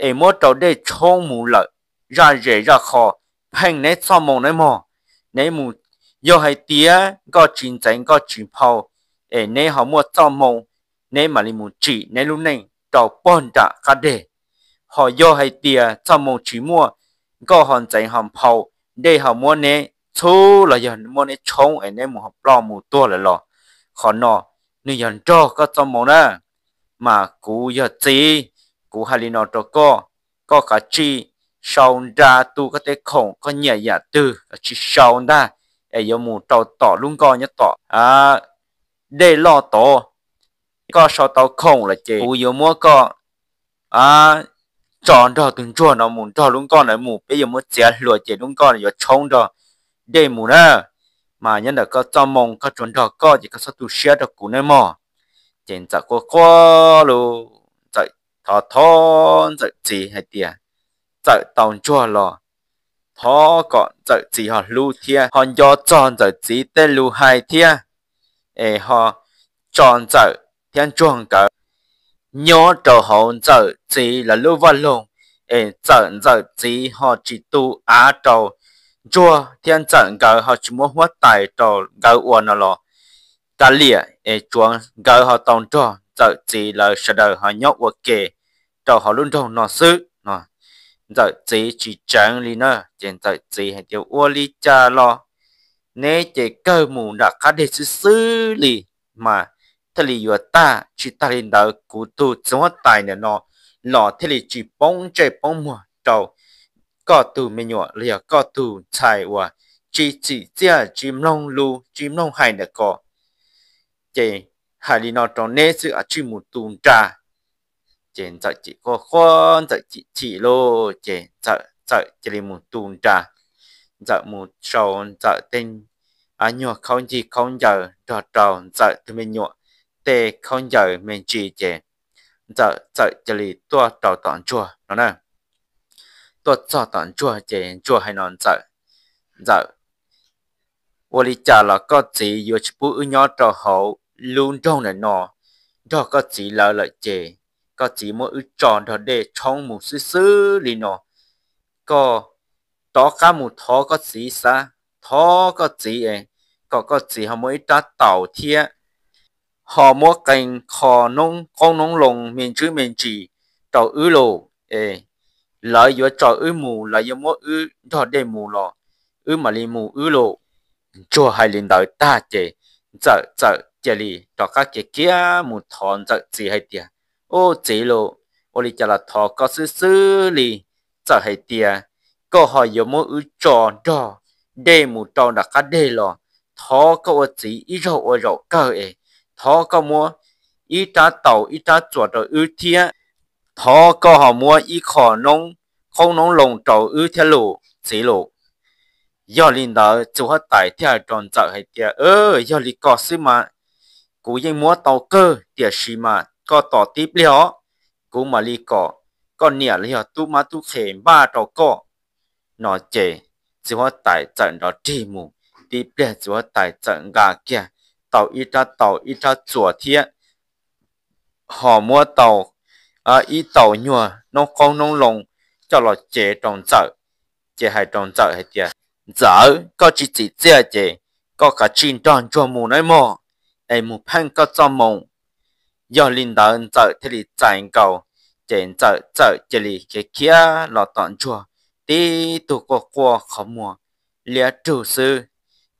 es muab rau dej tshoob mus lawm zaj zes zaj qho, pheej neb txoj moo neb mog. Neb mus, yog hais tias nkoj tsis ntxeev nkoj tsis nphau es neb ho muaj txoj moo, neb mam li mus tsim neb lub neej rau pog nram qab deg. Ho yog hais tias txoj moo tsis muaj, nkoj ho ntxeev ho nphau, dej ho muab neb txhub los yog muab neb tshoob es neb mus ho ploj mus tuag lawm los, qhov no nws yog nrog koj txoj moo na. Mas kuv yog txiv, kuv hais li no rau koj, koj kav tsij sau nra tu koj tej khoom, koj nyiam yam twg kav tsij sau ntag, es yuav mus rau tom lub nkoj nyob tom dej loj tod. Koj sau tau khoom lawm ces kuv yuav muab koj tso nrog tus ntsuag no mus nrog lub nkoj ntawd mus, peb yuav muab txiav hlua ces lub nkoj yuav tshoob nrog dej mus na. Mas nyob ntawm koj txoj moo koj tsuas nrog koj ces koj txhob tu siab rau kuv nawb mog. Ces ntxawm quaj quaj lus, ntxawm thov thov ntxawm txiv hais tias, txawm tau ntsuag los thov kom ntxawm txiv ho hlub thiab ho nco txog ntxawm txiv tej lus hais thiab, es ho tso Ntxawm thiab Ntsuag nkawd nyob rau hauv Ntxawm txiv lawv lub vaj loog, es Ntxawm, Ntxawm txiv ho tsis tu av rau Ntsuag thiab Ntxawm nkawd ho tsis muab huab tais rau nkawd ua no los kav liam, es tsuav nkawd ho tau nrog Ntxawm txiv lawv sawv daws ho nyob ua ke rau hauv lub nroog no xwb no. Ntxawm txiv tsis tseev li na, ces Ntxawm txiv hais tias, Ua li cas los neb ces kawg mus nram qab deg xwb xwb li, mas thiaj li yuav tag. Tsis tag li ntawd, kuv tus txiv huab tais ntawm no los thiaj li tsis poob ntsej poob muag rau koj tus me nyuam los yog koj tus ntxhais uas tsis txim txiaj, tsis mloog lus, tsis mloog hais ntawm ko. Ces hais li no rau neb xwb, tsij mus tu nra. Ces Ntxawm ces quaj quaj, Ntxawm chim chim lauj, ces Ntxawm, Ntxawm cia li mus tu nra. Ntxawm mus sau Ntxawm tej nyuag khaub ncig khaub ncaws nrog rau Ntxawm tus me nyuam tej khaub ncaws me ntsis, ces Ntxawm txawm cia li tuaj rau tom Ntsuag no na. Tuaj txog tom Ntsuag ces Ntsuag hais no Ntxawm, Ntxawm, ua li cas los koj txiv yuav tsis pub wb nyob rau hauv lub nroog ntawm no nrog koj txiv lawv lawm ces koj txiv muab wb tso nrog dej tshoob mus xwb xwb li no. Koj rov qab mus thov koj txiv xav, thov koj txiv es kom koj txiv ho muab ib rab taus thiab ho muab qee qho noob qoob noob loo me ntsis me ntsis rau wb lauj, es lawv yuav tso wb mus, lawv yuav muab wb nrog dej mus los wb mam li mus wb lauj. Ntsuag hais li ntawd tag ces Ntxawm txawm cia li rov qab kiag kiag mus thov Ntxawm txiv hais tias, Ub txiv lauj, ua li cas los thov koj xwb xwb li. Txawm hais tias koj ho yuav muab wb tso nrog dej mus rau nram qab deg los thov koj ua txiv ib zaug ua zaum kawg es thov koj muab ib rab taus ib rab txuas rau wb thiab thov koj ho muab ib qho noob qoob noob loo rau wb thiab lauj txiv lauj. Yog li ntawd txiv huab tais thiaj hais rau Ntxawm hais tias, Yog li ko xwb mas kuv yeej muab tau kawg, tiam sis mas koj tos tib pliag os, kuv mam li kom koj niam los yog tub mab tub qhe npaj rau koj no. Ces txiv huab tais txawm nrov rig mus, tib pliag txiv huab tais txawm nqa kiag tau ib rab taus ib rab txuas thiab ho muab tau ib taus nyuag noob qoob noob loo coj los cev rau Ntxawm. Ces hais rau Ntxawm hais tias, Ntxawm, koj tsis txim txiaj ces koj kav tsij nrog Ntsuag mus nawb mog, es mus pheej koj txoj moo. Yog li ntawd Ntxawm thiaj li txais nkaus, ces Ntxawm txawm cia li khiav khiav los tom Ntsuag, tib tug quaj quaj qhov muag liab rug xwb.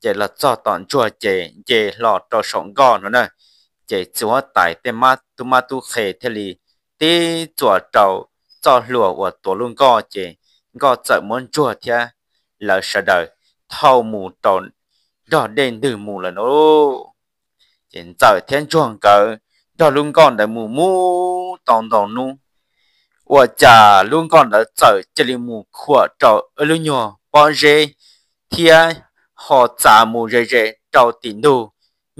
Ces los txog tom Ntsuag ces nce hlo rau saum nkoj no na, ces txiv huab tais tej tub mab tub qhe thiaj li tib txuas rau txoj hlua uas tuav lub nkoj, ces nkoj txawm muab Ntsuag thiab lawv sawv daws thauj mus rau nrog dej ntws mus lawm no. Ces Ntxawm thiab Ntsuag nkawd nrog lub nkoj ntawd mus mus tau ntau hnub, ua cas lub nkoj ntawd txawm cia li mus khuam rau ib lub nyuag pob zeb thiab ho txav mus ze ze rau tim ntug,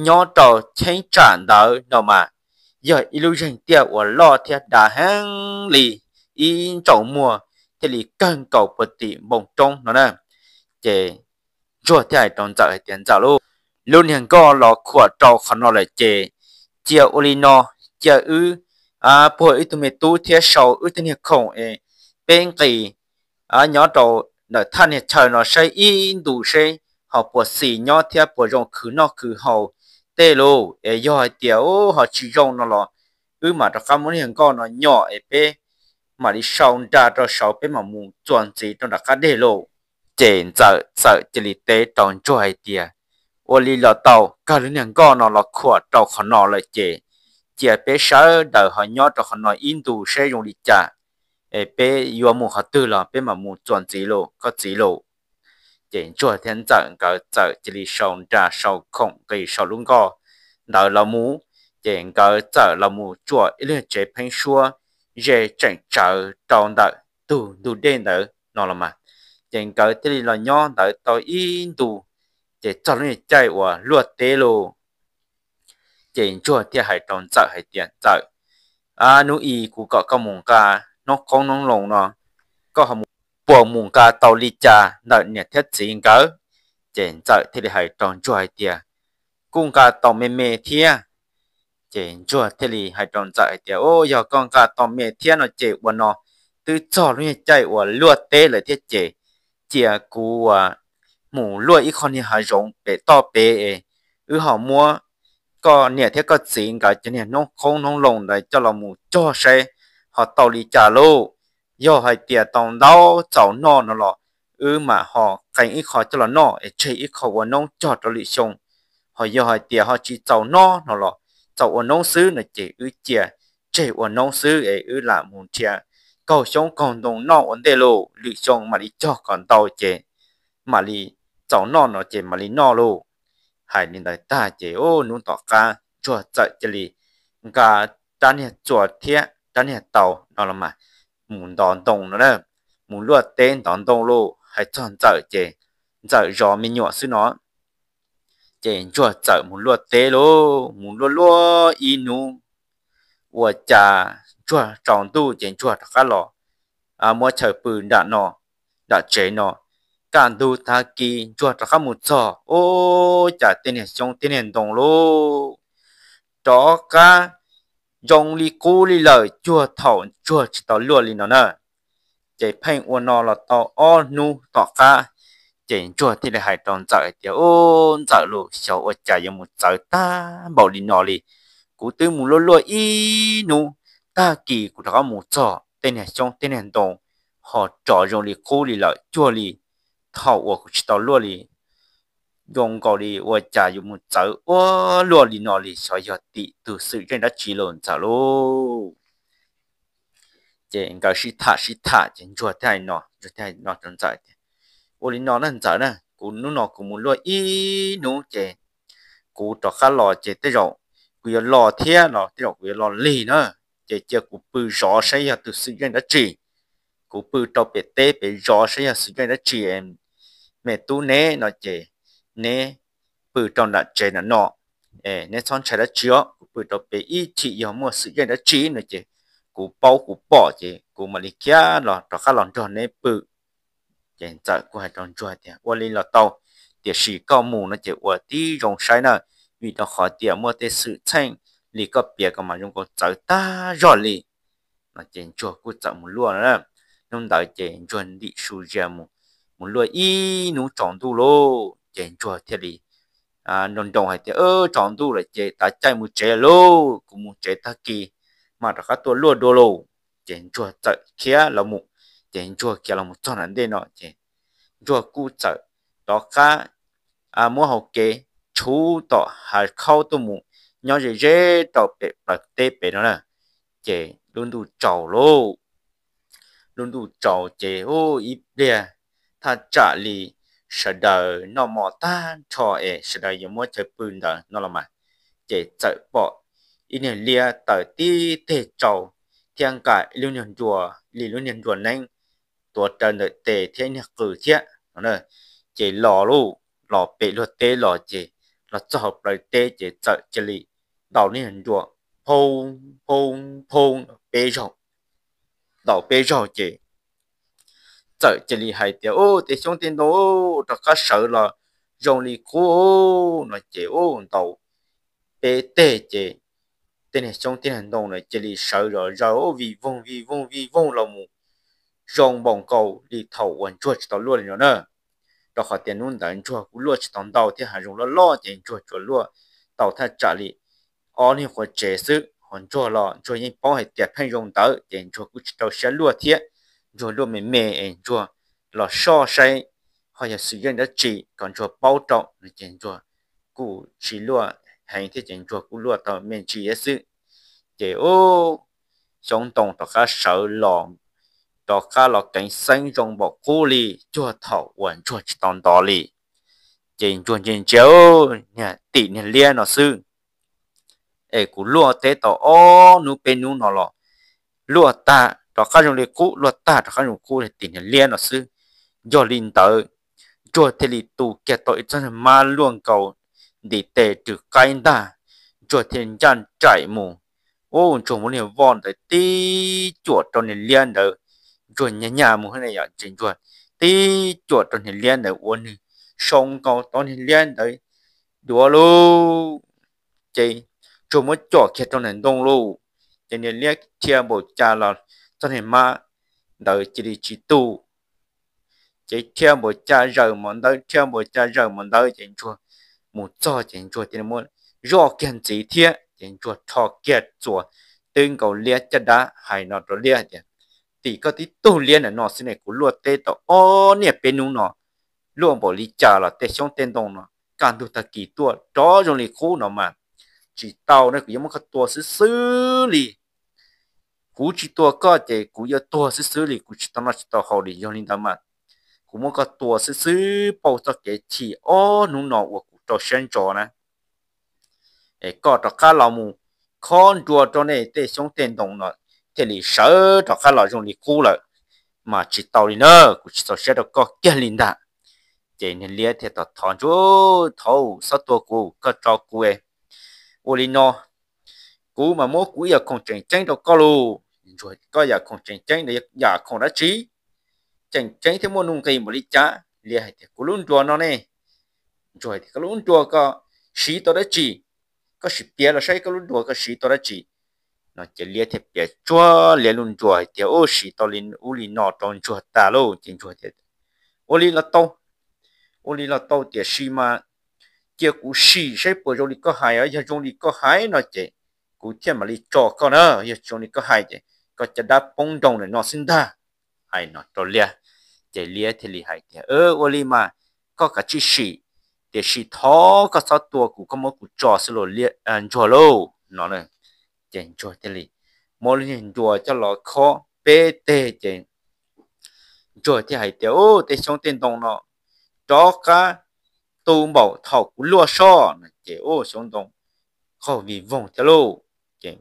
nyob rau cheeb tsam ntawd no mas yog ib lub zeeg tiaj uas loj thiab dav heev li, ib ntsaum muag thiaj li kawg nkaus puag tim npoo roob no na. Ces Ntsuag thiaj hais rau Ntxawm hais tias, Ntxawm lauj, lub niag nkoj los khuam rau qhov no lawm ces cia ua li no, cia wb puag wb tug me tub thiab sau wb tej niag khoom es peb nqis nyob rau ntawm thaj niag chaw no saib ib ntus seb ho puas xis nyob thiab puas zoo khwv noj khwv haus tej lauj. Es yog hais tias ho tsis zoo no los wb mam rov qab muab niag nkoj no nyom es peb mam li sau nra rau saud peb mam mus txuas ntxiv rau nram qab deg lauj. Ces Ntxawm txawm cia li teb rau Ntsuag hais tias, Ua li los tau, kawg lub niag nkoj no los khuam rau qhov no lawm ces cia peb sawv daws ho nyob rau qhov no ib ntus seb zoo li cas es peb yuav mus qhov twg los peb mam mus txuas ntxiv lauj koj txiv lauj. Ces Ntsuag thiab Ntxawm nkawd txawm cia li sau nra sau khoom nqis saum lub nkoj ntawd los mus. Ces nkawd txawm los mus tsuam ib lub tsev pheeb suab ze tseem tsawv rau ntawm tus ntug dej ntawd no los mas. Ces nkawd thiaj li los nyob ntawd tau ib ntus, ces txog lub niag caij uas luaj teb lauj. Ces Ntsuag thiaj hais rau Ntxawm hais tias, Ntxawm, hnub i kuv kom koj mus nqa noob qoob noob loo no, koj ho puas mus nqa tau li cas ntawm niam thiab txiv nkawd? Ces Ntxawm thiaj li hais rau Ntsuag hais tias, Kuj nqa tau me me thiab, Ces ntsuag thiaj li hais rau ntxawm hais tias, Ub, yog koj nqa tau me thiab no ces ua no, twb txog lub nyuag caij uas luaj teb lawm thiab ces cia kuv mus luaj ib qho niag hav zoov pem toj pem es wb ho muab koj niam thiab koj txiv nkawd cov niag noob qoob noob loo ntawd coj los mus cog saib ho tau li cas lauj. Yog hais tias tau ntau txaus noj no los wb mam ho qee ib qho coj los noj es tseg ib qho ua noob cog rau lwm xyoo. Ho yog hais tias ho tsis txaus noj no los txaus ua noob xwb no ces wb cia tseg ua noob xwb es wb lam mus nrhiav kaug xyoob kaug ntoo noj ua ntej lauj, lwm xyoo mam li cog kom ntau ces mam li txaus noj no ces mam li noj lauj. Hais li ntawd tag ces ub, hnub tom qab ntsuag txawm cia li nqa rab niag txuas thiab rab niag taus no los mas mus ntov ntoo no na, mus luaj teb ntov ntoo lauj. Hais txog ntxawm ces ntxawm zov me nyuam xwb no. Ces ntsuag txawm mus luaj teb lauj, mus luaj luaj ib hnub, ua cas ntsuag tsaus ntuj ces ntsuag rov qab los muab chaw pw nram no, nram tsev no. Kaj ntug tag kis ntsuag rov qab mus txog, ub, cas tej niag xyoob tej niag ntoo lauj, rov qab zoo li qub li lawm cuag thaum ntsuag tsis tau luaj li no na. Ces pheej ua no los tau ob hnub tom qab, ces ntsuag thiaj li hais rau ntxawm hais tias, Ub, ntxawm lauj, xyov ua cas yuav mus txawv tag npaum li no li. Kuv twb mus luaj luaj ib hnub, tag kis kuv rov qab mus txog tej niag xyoob tej niag ntoo ho rov zoo li qub li lawm cuag li thaum uas kuv tsis tau luaj li. Zoo nkaus li ua cas yuav mus txawv ua luaj li no li, xyov yog tim tus xwm txheej dab tsi lauj ntxawm lauj. Ces nkawd sib tham sib tham ces ntsuag thiaj hais no, ntsuag thiaj hais no rau ntxawm tias, Ua li no na ntxawm na, kuv hnub no kuv mus luaj ib hnub ces kuv rov qab los ces tej zaum kuv yuav los thiab los tej zaum kuv yuav los lig na. Ces cia kuv pw zov saib yog tus xwm txheej dab tsi, kuv pw rau pem teb pem zov saib yog xwm txheej dab tsi. Me tub neb no ces neb pw rau nram tsev nram no, neb txhob ntshai dab tsi os, kuv pw rau pem ib chim yog muaj xwm txheej dab tsi no ces kuv paub kuv pom ces kuv mam li khiav los rov qab los nrog neb pw. Ces ntxawm kuj hais rau ntsuag tias, Ua li los tau, tiam sis koj mus no ces ua tib zoo saib na, vim rau qhov tias muaj tej xwm txheej li koj piav ko mas zoo nkaus txawv tag zog li. No ces ntsuag kuj txawm mus luaj na. Hnub ntawd ces ntsuag ntim su zias mus, mus luaj ib hnub tsaus ntuj lauj, ces ntsuag thiaj li nroo nroo hais tias, Tsaus ntuj lawm ces tav caij mus tsev lauj, kuv mus tsev tag kis mam rov qab tuaj luaj dua lauj. Ces ntsuag txawm khiav los mus, ces ntsuag khiav los mus txog nram ntej no ces ntsuag kuj txawm rov qab muab hau kev tshuv tom hav khaub tuaj mus nyob ze ze rau pem plawv teb pem no na. Ces lub ntuj tsaus lauj, lub ntuj tsaus ces ib pliag thaj tsam li sawv daws noj mov tag nrho es sawv daws yuav muab chaw pw ntawd no los mas, ces txawm pom ib niag liab tawm tib teg tsau thiab nqa ib lub nyuag nruas li lub niag nruas neeb tuav rawv ntawm tes thiab ib niag qws thiab no. Ces los lauj, los pem luag teb los ces los txog hauv plawv teb ces txawm cia li ntaus lub niag nruas phoo phoo phoo peb zaug. Ntaus peb zaug ces txawm cia li hais tias, Ub, tej xyoob tej ntoo rov qab sawv los zoo li qub no ces ub, ntaus peb teg ces tej niag xyoob tej niag ntoo na cia li sawv zom zaws vij voog vij voog vij voog los mus zoo npaum nkaus li thaum uas ntsuag tsis tau luaj li no na. Rau qhov tias hnub ntawd ntsuag kuj luaj tsis tau ntau thiab, hav zoov loj loj ces ntsuag tsuas luaj tau thaj tsam li ob niag quav tsev xwb. Ho ntsuag los ntsuag yeej paub hais tias pheej zoo ntawd ces ntsuag kuj tsis rau siab luaj thiab. Ntsuag luaj me me es ntsuag los soj saib ho yog xwm yeej dab tsi kom ntsuag paub rau no ces ntsuag kuj tsis luaj heev thiab ces ntsuag kuj luaj tau me ntsis xwb. Ces ub, xyoob ntoo rov qab sawv los, rov qab los keev xeeb zoo npaum qub li cuag thaum uas ntsuag tsis tau ntov li. Ces ntsuag ntsia ntsia, niag tim niag liab no xwb es kuv luaj teb tau ob hnub peb hnub no los luaj tag rov qab zoo li qub, luaj tag rov qab zoo qub li tim niag liab no xwb. Yog li ntawd, ntsuag thiaj li tu kiag tau ib txoj niag mab luaj nkaus ntiv tes rwg qaib ntag. Ntsuag thiaj ncaj nraim mus, ub, ntsuag muab niag voj ntawd tib cuam rau niag liab ntawd. Ntsuag nyag nyag mus ne yom, ces ntsuag tib cuam rau niag liab ntawd ua nws sau nkaus tau niag liab ntawd duav lauj. Ces Ntsuag muab cuam kiag rau ntawm ntoo lauj. Ces niag liab dhia npaum cas los txog niag hmab ntawd cia li tsis tu. Ces dhia npaum cas zawm mus ntawd, dhia npaum cas zawm mus ntawd, ces ntsuag mus txog ces ntsuag thiaj muab zoj kiag ntxiv thiab, ces ntsuag rho kiag txuas twb nkaus liab caj dab hais no rau liab tias, tim koj tib tug liab ntawm no xwb ne kuv luaj teb tau ob niaj peb hnub no, luaj npaum li cas los tej xyoob tej ntoo no kaj ntug tag kis tuaj rov zoo li qub no mas tsis tau ne, kuv yuav muab koj tua xwb xwb li. Kuv tsis tua koj ces kuv yuav tuag xwb xwb li, kuv tsis tau noj tsis tau haus li. Yog li ntawd mas kuv muab koj tua xwb xwb pauj txoj kev chim ob hnub no uas kuv rau siab ntso na. Koj rov qab los mus khob nrua rau nej tej xyoob tej ntoo no thiaj li sawv rov qab los zoo li qub lawm. Mas tsis tau li na, kuv tsis txaus siab rau koj kiag li ntag. Ces niag liab thiaj tau thov ntsuag, thov txhob tua kuv, koj tso kuv. Ua li no, kuv mas muab kuv ib yam khoom tseem ceeb rau koj lauj. Koj yam khoom tseem ceeb, yam khoom dab tsi tseem ceeb thiab muaj nuj nqis npaum li cas? Liab hais tias, kuv lub nruas no ne. Ntsuag hais tias, koj lub nruas koj siv tau dab tsi? Koj sim piav los saib koj lub nruas koj siv tau dab tsi. No ces liab thiaj piav tsuag liab lub nruas hais tias, u, siv tau li ub li no rau ntsuag tas lauj. Ces ntsuag tias, ua li los tau, ua li los tau, tiam sis mas cia kuv sim saib puas zoo li koj hais. Yog zoo li koj hais no ces kuv thiaj mam li tso koj na, yog tsis zoo li koj hais ces koj caj dab poob nroo ntawm no xwb ntag. Hais no rau liab, ces liab thiaj li hais tias, ua li mas koj kav tsij sim, tiam sis thov koj txhob tua kuv, koj muab kuv tso xwb los ntsuag lauj no. Ces ntsuag thiaj li muab lub niag nruas coj los khob peb teg ces ntsuag thiaj hais tias, u, tej xyoob tej ntoo no rov qab tu npaum thaum kuv luaj soj no. Ces u, xyoob ntoo qaug vij voog thiab lauj. Ces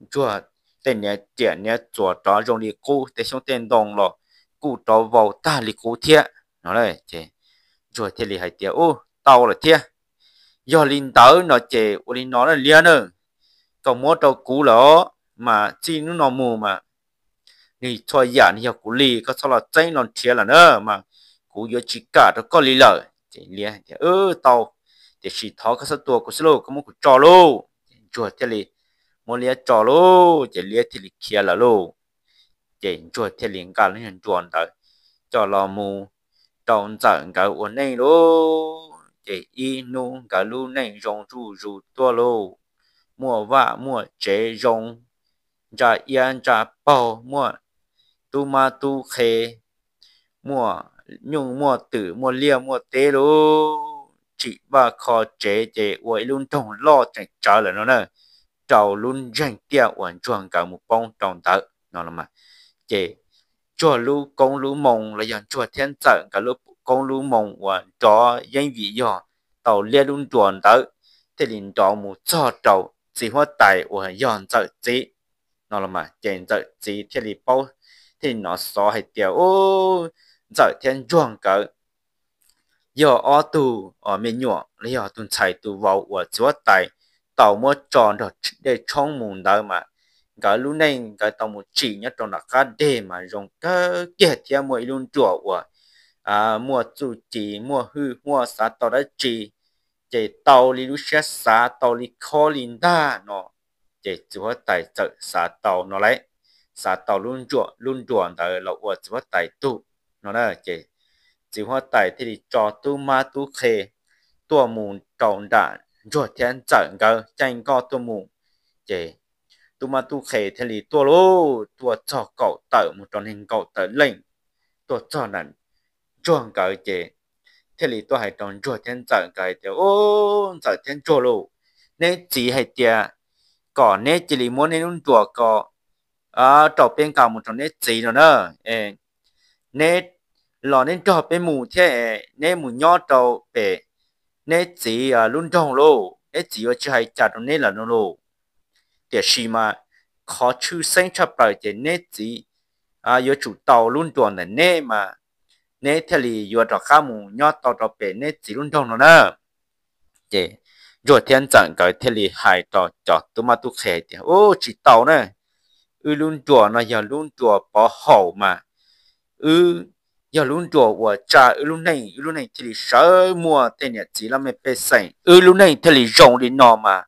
ntsuag tej niag riam niag txuas rov zoo li qub, tej xyoob tej ntoo los kuj rov vau tag li qub thiab no. Ces ntsuag thiaj li hais tias, u, tau lawm thiab. Yog li ntawd no ces ua li no na liab na, koj muab rau kuv lawm mas txij hnub no mus mas nws txhua yam nws yog kuv li, koj txhob los txeeb los nrhiav lawm na, mas kuv yuav tsis kam rau koj li lawm. Ces liab tias, tau, tiam sis thov koj txhob tua kuv xwb lauj, koj muab kuv tso lauj. Ces ntsuag thiaj li muab liab tso lauj, ces liab thiaj li khiav lawm lauj. Ces ntsuag thiaj li nqa lub niag nruas ntawd coj los mus rau ntxawm nkawd ua neej lauj. Ces ib hnub nkawd lub neej zoo zuj zus tuaj lauj, muaj vaj muaj tsev zoo, ntsa iab ntsa paug, muaj tub mab tub qhe, muaj nyuj muaj twm, muaj liaj muaj teb lauj, tsim vaj kho tsev ces ua ib lub nroog loj tseem tsawv lawm no na, rau lub ntseg tiaj uas ntsuag nkawd mus poob rau ntawd no los mas. Ces ntsuag lub koob lub moo los yog ntsuag thiab ntxawm nkawd lub koob lub moo uas nrov yeeb vim yog tau liab lub nruas ntawd thiaj li nrov mus txog rau txiv huab tais uas yog ntxawm txiv no los mas. Ces ntxawm txiv thiaj li paub, thiaj li hnov xov hais tias, u, ntxawm thiab ntsuag nkawd yog ob tug me nyuam los yog tus ntxhais tus vauv uas txiv huab tais tau muab tso nrog dej tshoob mus ntawd mas, nkawd lub neej nkawd tau mus tsim nyob rau nram qab deg mas zoo kawg kiag thiab muaj ib lub nruas uas muaj txuj ci, muaj hwj huaj, xav tau dab tsi ces tau li lub siab xav, tau li khob li ntag no. Ces txiv huab tais txawm xav tau no lauj, xav tau lub nruas ntawd los ua txiv huab tais tug no na. Ces txiv huab tais thiaj li tso tub mab tub qhe tuaj mus rau nram ntsuag thiab ntxawm nkawd caij nkoj tuaj mus. Ces tub mab tub qhe thiaj li tuaj lauj, tuaj txog kaum tawm mus rau nees nkaum tawm leej, tuaj txog nram ntsuag nkawd ces thiaj li tuaj hais rau ntsuag thiab ntxawm nkawd hais tias, u, ntxawm thiab ntsuag lauj, neb txiv hais tias kom neb cia li muab neb lub nruas ko rau peb nqa mus rau neb txiv no na. Neb los neb nrog peb mus thiab, neb mus nyob rau pem neb txiv lub nroog lauj, neb txiv yuav tsis hais cas rau neb lawm no lauj. Tiam sis mas qhov tshwj xeeb tshaj plaws ces neb txiv yuav tsum tau lub nruas ntawm neb mas neb thiaj li yuav rov qab mus nyob tau rau pem neb txiv lub nroog no na. Ces ntsuag thiab ntxawm nkawd thiaj li hais rau cov tub mab tub qhe hais tias, u, tsis tau na, wb lub nruas no yog lub nruas pov haum mas, wb yog lub nruas uas tsa wb lub neej, wb lub neej thiaj li sawv muaj tej niam txiv laj mej pej xeem, wb lub neej thiaj li zoo li no mas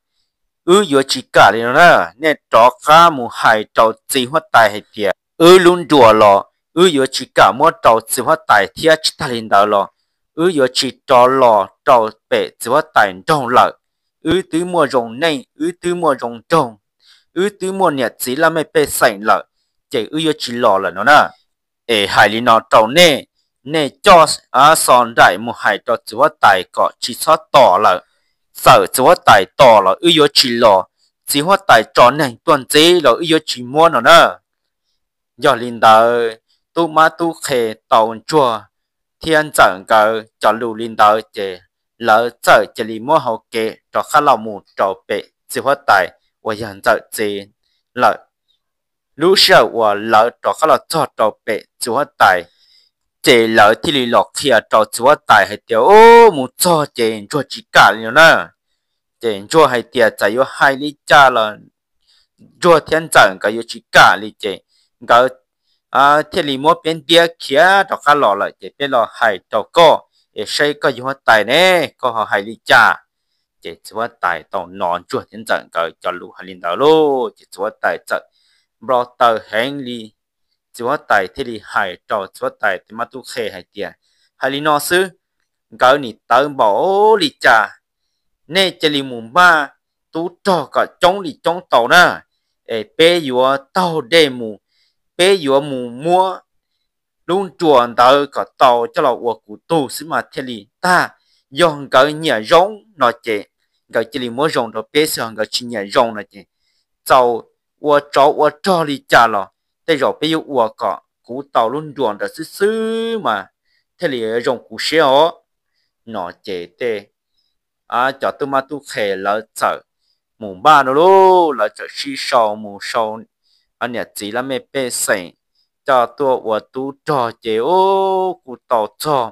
wb yuav tsis kam li no na. Nej rov qab mus hais rau txiv huab tais hais tias wb lub nruas los wb yuav tsis kam muab rau txiv huab tais thiab, tsis tag li ntawd los wb yuav tsis rov los rau pem txiv huab tais nraug lawm. Wb twb muaj zoo neej, wb twb muaj zoo nraug, wb twb muaj niam txiv laj mej pej xeem lawm, ces wb yuav tsis los lawm no na. Es hais li no rau nej, nej coj Xos Nraim mus hais rau txiv huab tais kom tsis txhob tos lawm. Txawm txiv huab tais tos los wb yuav tsis los, txiv huab tais tso neeg tuaj ntxiv los wb yuav tsis muab no na. Yog li ntawd, tub mab tub qhe tau ntsuag thiab ntxawm nkawd cov lus li ntawd ces lawv txawm cia li muab hau kev rov qab los mus rau pem txiv huab tais uas yog ntxawm txiv lawm. Lub sij hawm uas lawv rov qab los txog rau pem txiv huab tais, ces lawv thiaj li los qhia rau txiv huab tais hais tias, Ub, mus txog ces ntsuag tsis kam li no na. Ces ntsuag hais tias txawm yuav hais li cas los ntsuag thiab ntxawm nkawd yuav tsis kam li, ces nkawd thiaj li muab peb ntiab khiav rov qab los lawm, ces peb los hais rau koj es saib koj yog huab tais ne, koj ho hais li cas. Ces txiv huab tais tau hnov ntsuag thiab ntxawm nkawd cov lus hais li ntawd lauj, ces txiv huab tais txawm npau taws heev li. Txiv huab tais thiaj li hais rau txiv huab tais tub mab tub qhe hais tias, Hais li no xwb, nkawd nim tawv npaum li cas, nej cia li mus npaj tub rog kom coob li coob tau na, es peb yuav taug dej mus, peb yuav mus muab lub nruas ntawd kom tau coj los ua kuv tug xwb mas thiaj li tag. Yog nkawd nyiam zoo no ces nkawd cia li muab zoo rau peb xwb, ho nkawd tsis nyiam zoo no ces txaus ua tsov ua rog li cas los tej zaum peb yuav ua kom kuv tau lub nruas ntawd xwb xwb mas thiaj li zoo kuv siab os. No ces tej cov tub mab tub qhe lawv txawm mus npaj no lauj, lawv txawm sib sau mus sau niam txiv laj mej pej xeem coj tuaj ua tub rog ces ub kuj tau txog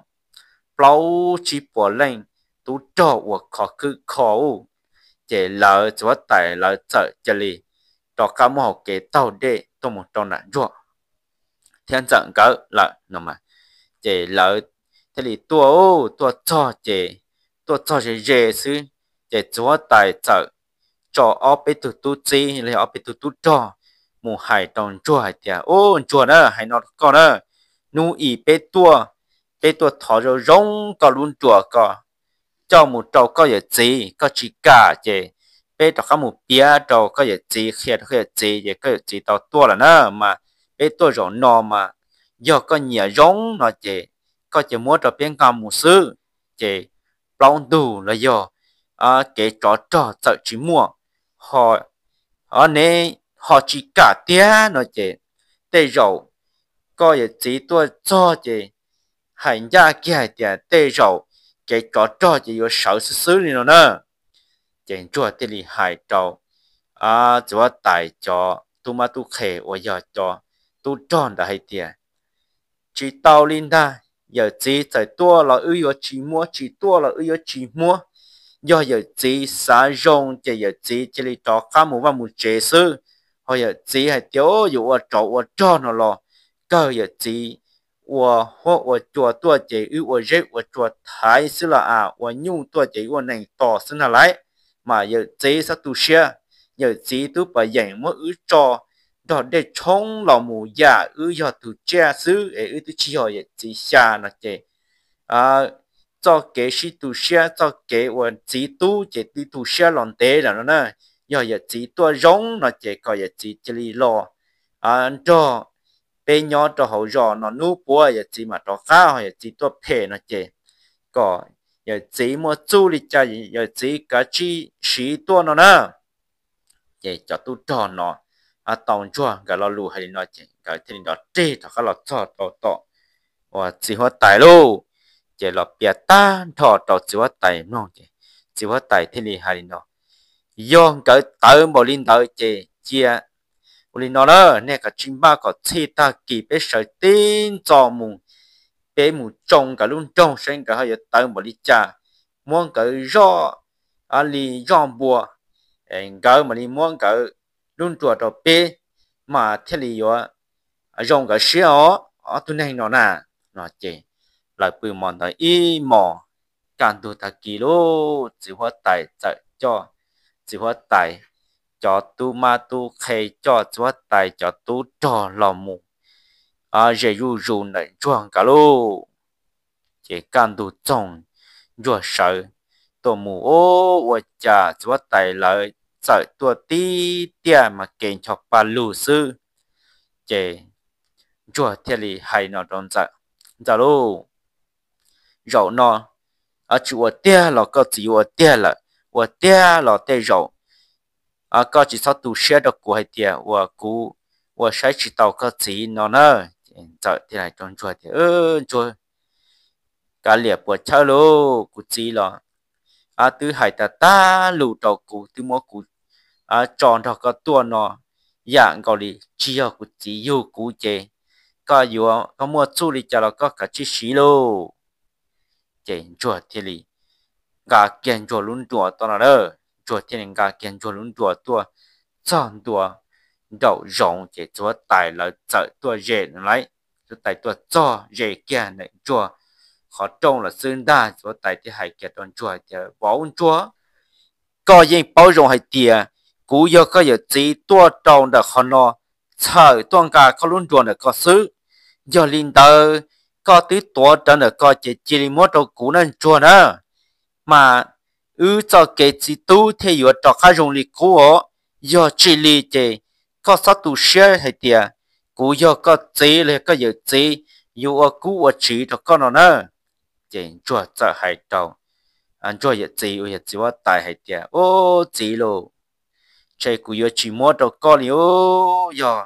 plaub tsib puas leej tub rog uas khov khwb kho ub. Ces lawv txiv huab tais lawv txawm cia li rov qab muab hau kev taug dej tuaj mus rau nram ntsuag thiab ntxawm nkawd lawm no. Ces lawv thiaj li tuaj, tuaj txog ces tuaj txog ze ze xwb, ces txiv huab tais txawm tso ob peb tug tub txib los yog ob peb tug tub rog mus hais rau ntsuag hais tias, Ub ntsuag na, hais no rau koj na, hnub i peb tuaj, peb tuaj thov zoo zoo koj lub nruas ko coj mus rau koj yawm txiv, koj tsis kam ces peb rov qab mus piav rau koj yawm txiv, qhia rau koj yawm txiv ces koj yawm txiv tau tuaj lawm na, mas peb tuaj zaum no mas yog koj nyiam zoo no ces koj cia muab rau peb nqa mus xwb. Ces plaub ntug los yog kev tsov rog txawm tsis muaj, ho neb ho tsis kam tiag no ces tej zaum koj yawm txiv tuaj txog ces hais ncaj kiag hais tias tej zaum kev tsov rog ces yuav sawv xwb xwb li no na. Ces ntsuag thiaj li hais rau txiv huab tais cov tub mab tub qhe uas yog cov tub rog ntawd hais tias, Tsis tau li ntag, yawm txiv txawm tuaj los wb yuav tsis muab, tsis tuaj los wb yuav tsis muab. Yog yawm txiv xav zoo ces yawm txiv cia li rov qab mus vaj mus tsev xwb. Ho yawm txiv hais tias yuav ua tsov ua rog no los kawg yawm txiv ua huab ua cua tuaj ces wb ua zeb ua tsua thaiv xwb los as, ua nyuj tuaj ces wb ua nees tos xwb ntag lauj. Mas yawm txiv txhob tu siab, yawm txiv twb pom yeem muab wb tso nrog dej tshoob los mus yam wb yog tus tsiaj xwb es wb twb tsis yog yawm txiv xya no ces txoj kev sib tu siab, txoj kev ua txiv tub ces twb tu siab los ntev lawm no na. Yog yawm txiv tuaj zoo no ces kom yawm txiv cia li los nrog peb nyob rau hauv zos no hnub puav yawm txiv mam rov qab, ho yawm txiv tuaj phem no ces kom yawm txiv muaj txuj li cas yawm txiv kav tsij siv tuaj no na. Ces cov tub rog no tau ntsuag nkawd lo lus hais li no ces nkawd thiaj li nrov reg rov qab los txog rau tom uas txiv huab tais lauj. Ces los piav tag nrho rau txiv huab tais mloog ces txiv huab tais thiaj li hais li no, Yog nkawd tawv npaum li ntawd ces cia ua li no na, nej kav tsij npaj kom txhij tag kis peb sawv tib ntxo mus, peb mus tsoo nkawd lub nroog saib nkawd ho yuav tawv npaum li cas, muab nkawd zoj li zoj npua, nkawd mam li muab nkawd lub nruas rau peb mas thiaj li yuav zoo nkawd siab os ob tug neeg no na. No ces lawv pw mos ntawd ib hmos, kaj ntug tag kis lauj, txiv huab tais txawm coj txiv huab tais cov tub mab tub qhe, coj txiv huab tais cov tub rog los mus ze zuj zus ntawm Ntsuag nkawd lauj. Ces kaj ntug txoog, Ntsuag sawv tuaj mus, ua cas txiv huab tais lawv txawm tuaj tib tiaj mas kev ncho pa lug xwb. Ces Ntsuag thiaj li hais no rau Ntxawm, Ntxawm lauj, zaum no tsis ua tiag los koj txiv yuav ua tiag lawm, ua tiag los tej zaum koj tsis txhob tu siab rau kuv hais tias uas kuv ua saib tsis taus koj txiv no na. Ntxawm thiaj hais rau Ntsuag tias, Ntsuag, kav liam puas chawb lauj, kuv txiv los twb hais tas tag lus rau kuv, twb muab kuv tso nrog koj tuaj no, yam nkaus li tsis yog kuv txiv yug kuv ces koj yuav, koj muaj txuj li cas los koj kav tsij siv lauj. Ces Ntsuag thiaj li nqa kiag Ntsuag lub nruas tuaj no na, Ntsuag thiaj li nqa kiag Ntsuag lub nruas tuaj txog ntua nraum zoov ces txiv huab tais lawv txawm tuaj ze no lauj. Txiv huab tais tuaj txog ze kiag ntawm Ntsuag qhov rooj los xwb ntag, txiv huab tais thiaj hais kiag rau Ntsuag hais tias, Vauv Ntsuag, koj yeej paub zoo hais tias kuv yog koj yawm txiv tuaj rau ntawm qhov no txhawm tuaj nqa koj lub nruas ntawm ko xwb. Yog li ntawd, koj twb tuav rawv ntawm ko ces cia li muab rau kuv na Ntsuag na, mas wb txoj kev txiv tub thiaj yuav rov qab zoo li qub os. Yog tsis li ces koj txhob tu siab hais tias kuv yog koj txiv los yog koj yawm txiv yuav ua kub ua tsiv rau koj no na. Ces Ntsuag txawm hais rau Ntsuag yawm txiv uas yog txiv huab tais hais tias, Ub, txiv lauj, ntshe kuv yuav tsis muab rau koj li os. Yog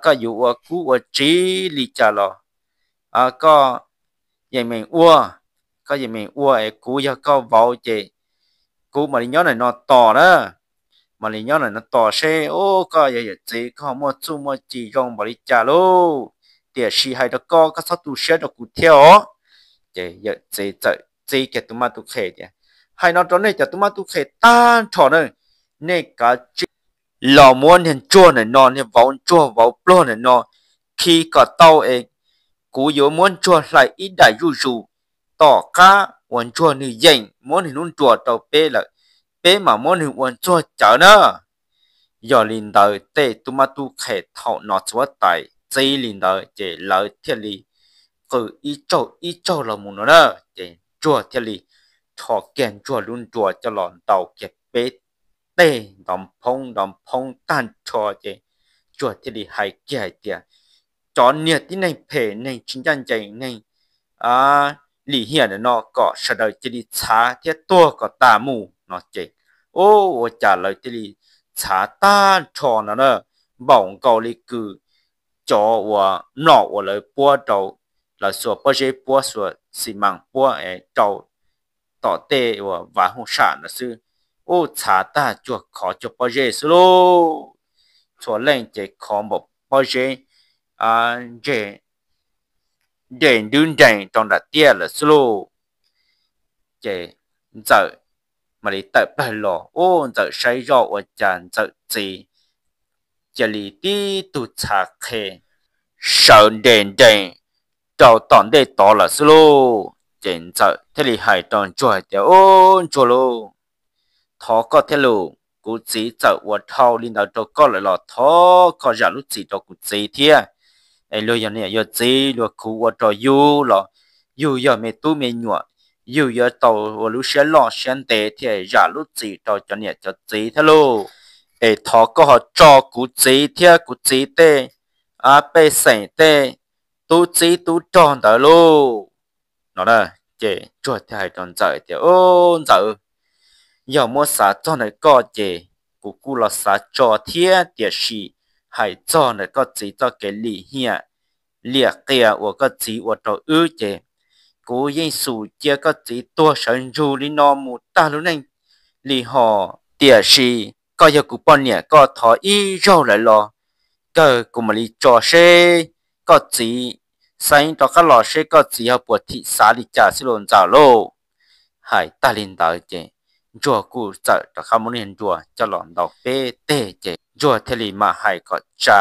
koj yuav ua kub ua tsiv li cas los koj yeej meem ua, koj yeej meem ua es kuv yog koj vauv ces kuv mam li nyob ntawm no tos na, mam li nyob ntawm no tos seb, ub, koj yog yawm txiv koj muaj txuj muaj ci zoo npaum li cas lauj. Tiam sis hais rau koj, koj txhob tu siab rau kuv thiab os. Ces yawm txiv txawm txib kiag tub mab tub qhe tias, Hais no rau nej cov tub mab tub qhe tag nrho na, nej kav tsij los muab niag Ntsuag ntawm no, niag vauv Ntsuag vauv pluag ntawm no khi kom tau es kuv yuav muab Ntsuag hlais ib daim zuj zus. Tom qab uas Ntsuag nws yeem muab nws lub nruas rau peb lawm, peb mam muab nws ua Ntsuag cawv na. Yog li ntawd tej tub mab tub qhe thaum no txiv huab tais txib li ntawd ces lawv thiaj li qw ib tsaug ib tsaug los mus no na. Ces Ntsuag thiaj li rho kiag Ntsuag lub nruas coj los ntaus kiag peb teg nrov phoob nrov phoob tag nrho ces Ntsuag thiaj li hais kiag hais tias, Cov niag tib neeg phem, neeg tsis ncaj ncees, neeg lim hiam ntawm no kom sawv daws cia li txhav thiab tuag kom tas mus no ces, ub, ua cas lawv thiaj li txhav tag nrho no na, npaum nkaus li kws cov uas mlom uas lawv puab rau, lawv xuas pob zeb puab, xuas xi mas puab rau tom tej uas vaj hooj sam ntawd xwb. Ub, txhav tag cuag khov cuag pob zeb xwb lauj. Txhua leej ces khov npaum pob zeb nres nrwb nrees rau nram tiaj lawm xwb lauj. Ces Ntxawm mam li tawm plawg los, ub, Ntxawm saib zoj ua cas Ntxawm txiv cia li tib tug txhav qhe sawv nres nrees rau tom ntej tod lawm xwb lauj. Ces Ntxawm thiaj li hais rau Ntsuag hais tias, Ub, Ntsuag lauj, thov koj thiab lauj, kuv txiv txawm ua dhau li ntawd rau koj lawm los thov koj zam lub txim rau kuv txiv thiab. Es luag yog niam yog txiv, luag khuv ua rau yug los yug yog me tub me nyuam, yug yuav tau ua lub siab loj siab ntev thiaj zam lub txim rau cov niam cov txiv thiab lauj. Es thov koj ho tso kuv txiv thiab kuv txiv tej pej xeem tej tub txib tub rog ntawd lauj. No ces Ntsuag thiaj hais rau Ntxawm tias, Ub, Ntxawm, yog muab xav txog ntawm koj ces kuv kuj los xav tso thiab, tiam sis hais txog ntawm koj txiv txoj kev lim hiam liam qias uas koj txiv ua rau wb ces kuv yeej xum cia koj txiv tuag sawv ntsug li no mus tag lub neej li hos. Tiam sis koj yog kuv poj niam, koj thov ib zaug lawm los kawg kuv mam li tso seb koj txiv, xeev rov qab los seb koj txiv ho puas thim xav li cas xwb lauj Ntxawm lauj. Hais tag li ntawd ces Ntsuag kuj txawm rov qab muab niag nruas coj los ntaus peb teg ces Ntsuag thiaj li mam hais kom tsa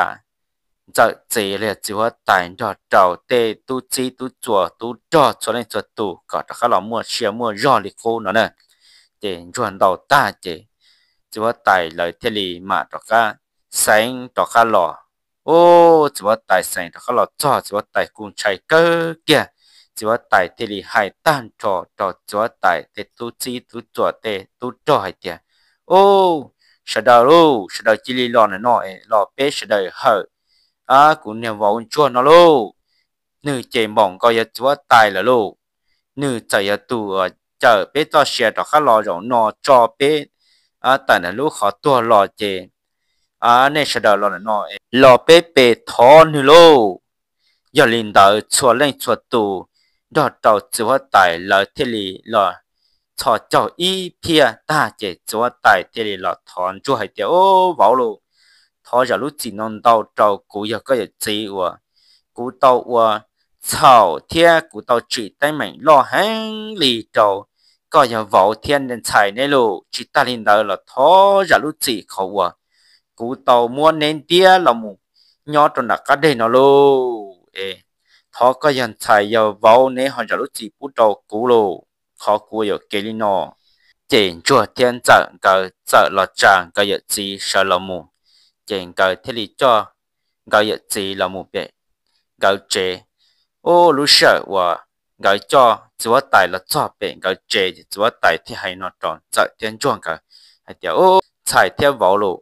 Ntxawm txiv los yog txiv huab tais nrog rau tej tub txib tub txuas tub rog txhua leej txhua tus kom rov qab los muaj sia muaj zog li qub no na. Ces Ntsuag ntaus tag ces txiv huab tais lawv thiaj li mam rov qab xeev rov qab los. Ub, txiv huab tais xeev rov qab los txog, txiv huab tais kuj ntshai kawg kiag. Txiv huab tais thiaj li hais tag nrho rau txiv huab tais tej tub txib tub txuas tej tub rog hais tias, Ub, sawv daws lauj, sawv daws cia li los ntawm no es los peb sawv daws hawm kuv niag vauv ntsuag no lauj. Nws ces npaum nkaus yog txiv huab tais lawm lauj. Nws txawm yog tus cawm peb txoj sia rov qab los zaum no tso peb tawm ntawm lub qhov tuag los ces nej sawv daws los ntawm no los peb pe thov nws lauj. Yog li ntawd txhua leej txhua tus nrog rau txiv huab tais lawv thiaj li los txhos caug ib phiaj tag ces txiv huab tais thiaj li los thov ntsuag hais tias, Ub, vauv lauj, thov zam lub txim no ntau rau kuv yog koj yawm txiv uas kuv tau ua txhaum thiab kuv tau tsim teeb meem loj heev li rau koj yog vauv thiab ntxhais neb lauj. Tsis tag li ntawd los thov zam lub txim qhov uas kuv tau muab neb ntiab los mus nyob rau nram qab deg no lauj. Es thov koj yog ntxhais yog vauv neb ho zam lub txim pub rau kuv lauj, qhov kuv yuam kev li no. Ces ntsuag thiab ntxawm nkawd txawm los tsa nkawd yawm txiv sawv los mus, ces nkawd thiaj li coj nkawd yawm txiv los mus pem nkawd tsev. Ub, lub sij hawm uas nkawd coj txiv huab tais los txog pem nkawd tsev ces txiv huab tais thiaj hais no rau ntxawm thiab ntsuag nkawd hais tias, Ub, ntxhais thiab vauv lauj,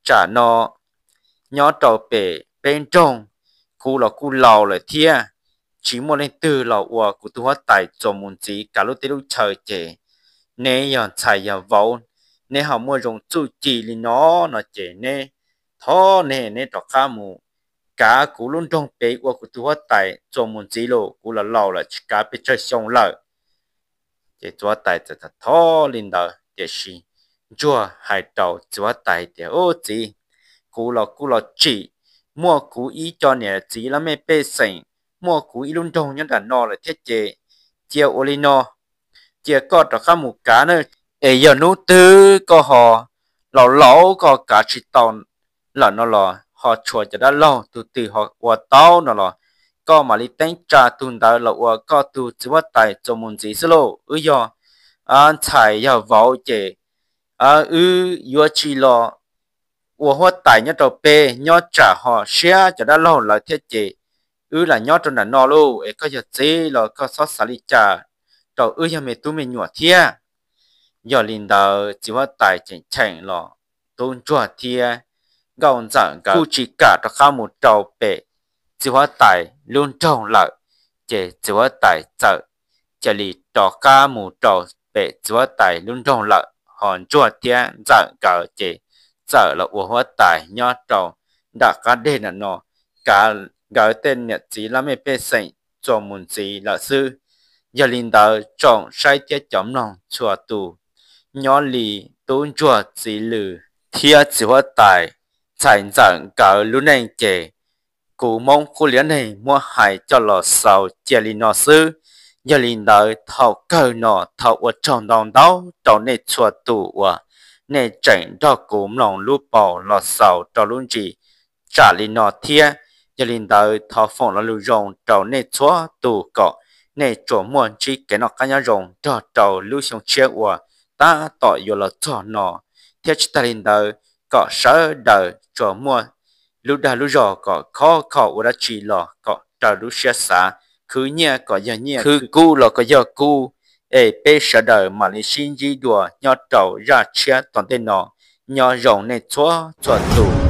tsam no nyob rau pem peb nroog, kuv los kuj laus lawm thiab, tsis muaj leej twg los ua kuv tus huab tais txuas mus ntxiv kav lub teb lub chaw ces neb yog ntxhais yog vauv, neb ho muaj zoo txuj ci li no no ces neb thov neb, neb rov qab mus kav kuv lub nroog pem ua kuv tus huab tais txuas mus ntxiv lauj, kuv los laus lawm tsis kav pes tsawg xyoo lawm. Ces txiv huab tais txawm thov li ntawd tiam sis ntsuag hais rau txiv huab tais tias, Ub txiv, kuv los kuj los tsim, muaj kuv ib co niam txiv laj mej pej xeem, muaj kuv ib lub nroog nyob nram no lawm thiab ces cia ua li no, cia koj rov qab mus kav na, es yog hnub twg koj ho laus laus koj kav tsis tau lawm no los ho tshuav cov dab laug tus twg ho ua tau no los koj mam li teeb tsa tus ntawd los ua koj tus txiv huab tais txuas mus ntxiv xwb lauj. Wb yog ntxhais yog vauv ces wb yuav tsis los ua huab tais nyob rau pem, nyob tsam ho siab cov dab laug lawv thiab ces wb lam nyob rau nram no lauj. Es koj yog txiv los koj txhob xav li cas rau wb yog me tub me nyuam thiab. Yog li ntawd txiv huab tais cheem cheem los tub ntsuag thiab nkauj ntxawm nkawd kuj tsis kam rov qab mus rau pem txiv huab tais lub nroog lawm. Ces txiv huab tais txawm cia li rov qab mus rau pem txiv huab tais lub nroog lawm, ho ntsuag thiab ntxawm nkawd ces txawm los ua huab tais nyob rau nram qab deg nram no, kav nkawd tej niam txiv laj mej pej xeem txuas mus ntxiv lawm xwb. Yog li ntawd tsoom saib thiab cov mloog txhua tus, nyob li tub ntsuag txiv lws thiab txiv huab tais ntxhais ntxawm nkawd lub neej ces kuv Hmoob Qub Liab Neeg muab hais coj los xaus cia li no xwb. Yog li ntawd thaum kawg no thov ua tsaug ntau ntau rau nej txhua tus uas nej tseem nrog kuv mloog lub paus los xaus rau lub ntsis tsam li no thiab. Yog li ntawd thov foom lo lus zoo rau nej txhua tus kom nej tsuas muaj ntsib kev noj qab nyob zoo nrog rau lub xyoo tshiab uas tab tom yuav los txog no, thiab tsis tag li ntawd kom sawv daws tsuas muaj lub dag lub zog kom khov kho ua dab tsi los kom raws lub siab xav, khwv nyiaj kom yog nyiaj, khwv kub los kom yog kub, es peb sawv daws mam li sib ntsib dua nyob rau zaj tshiab tom ntej no. Nyob zoo nej txhua txhua tus.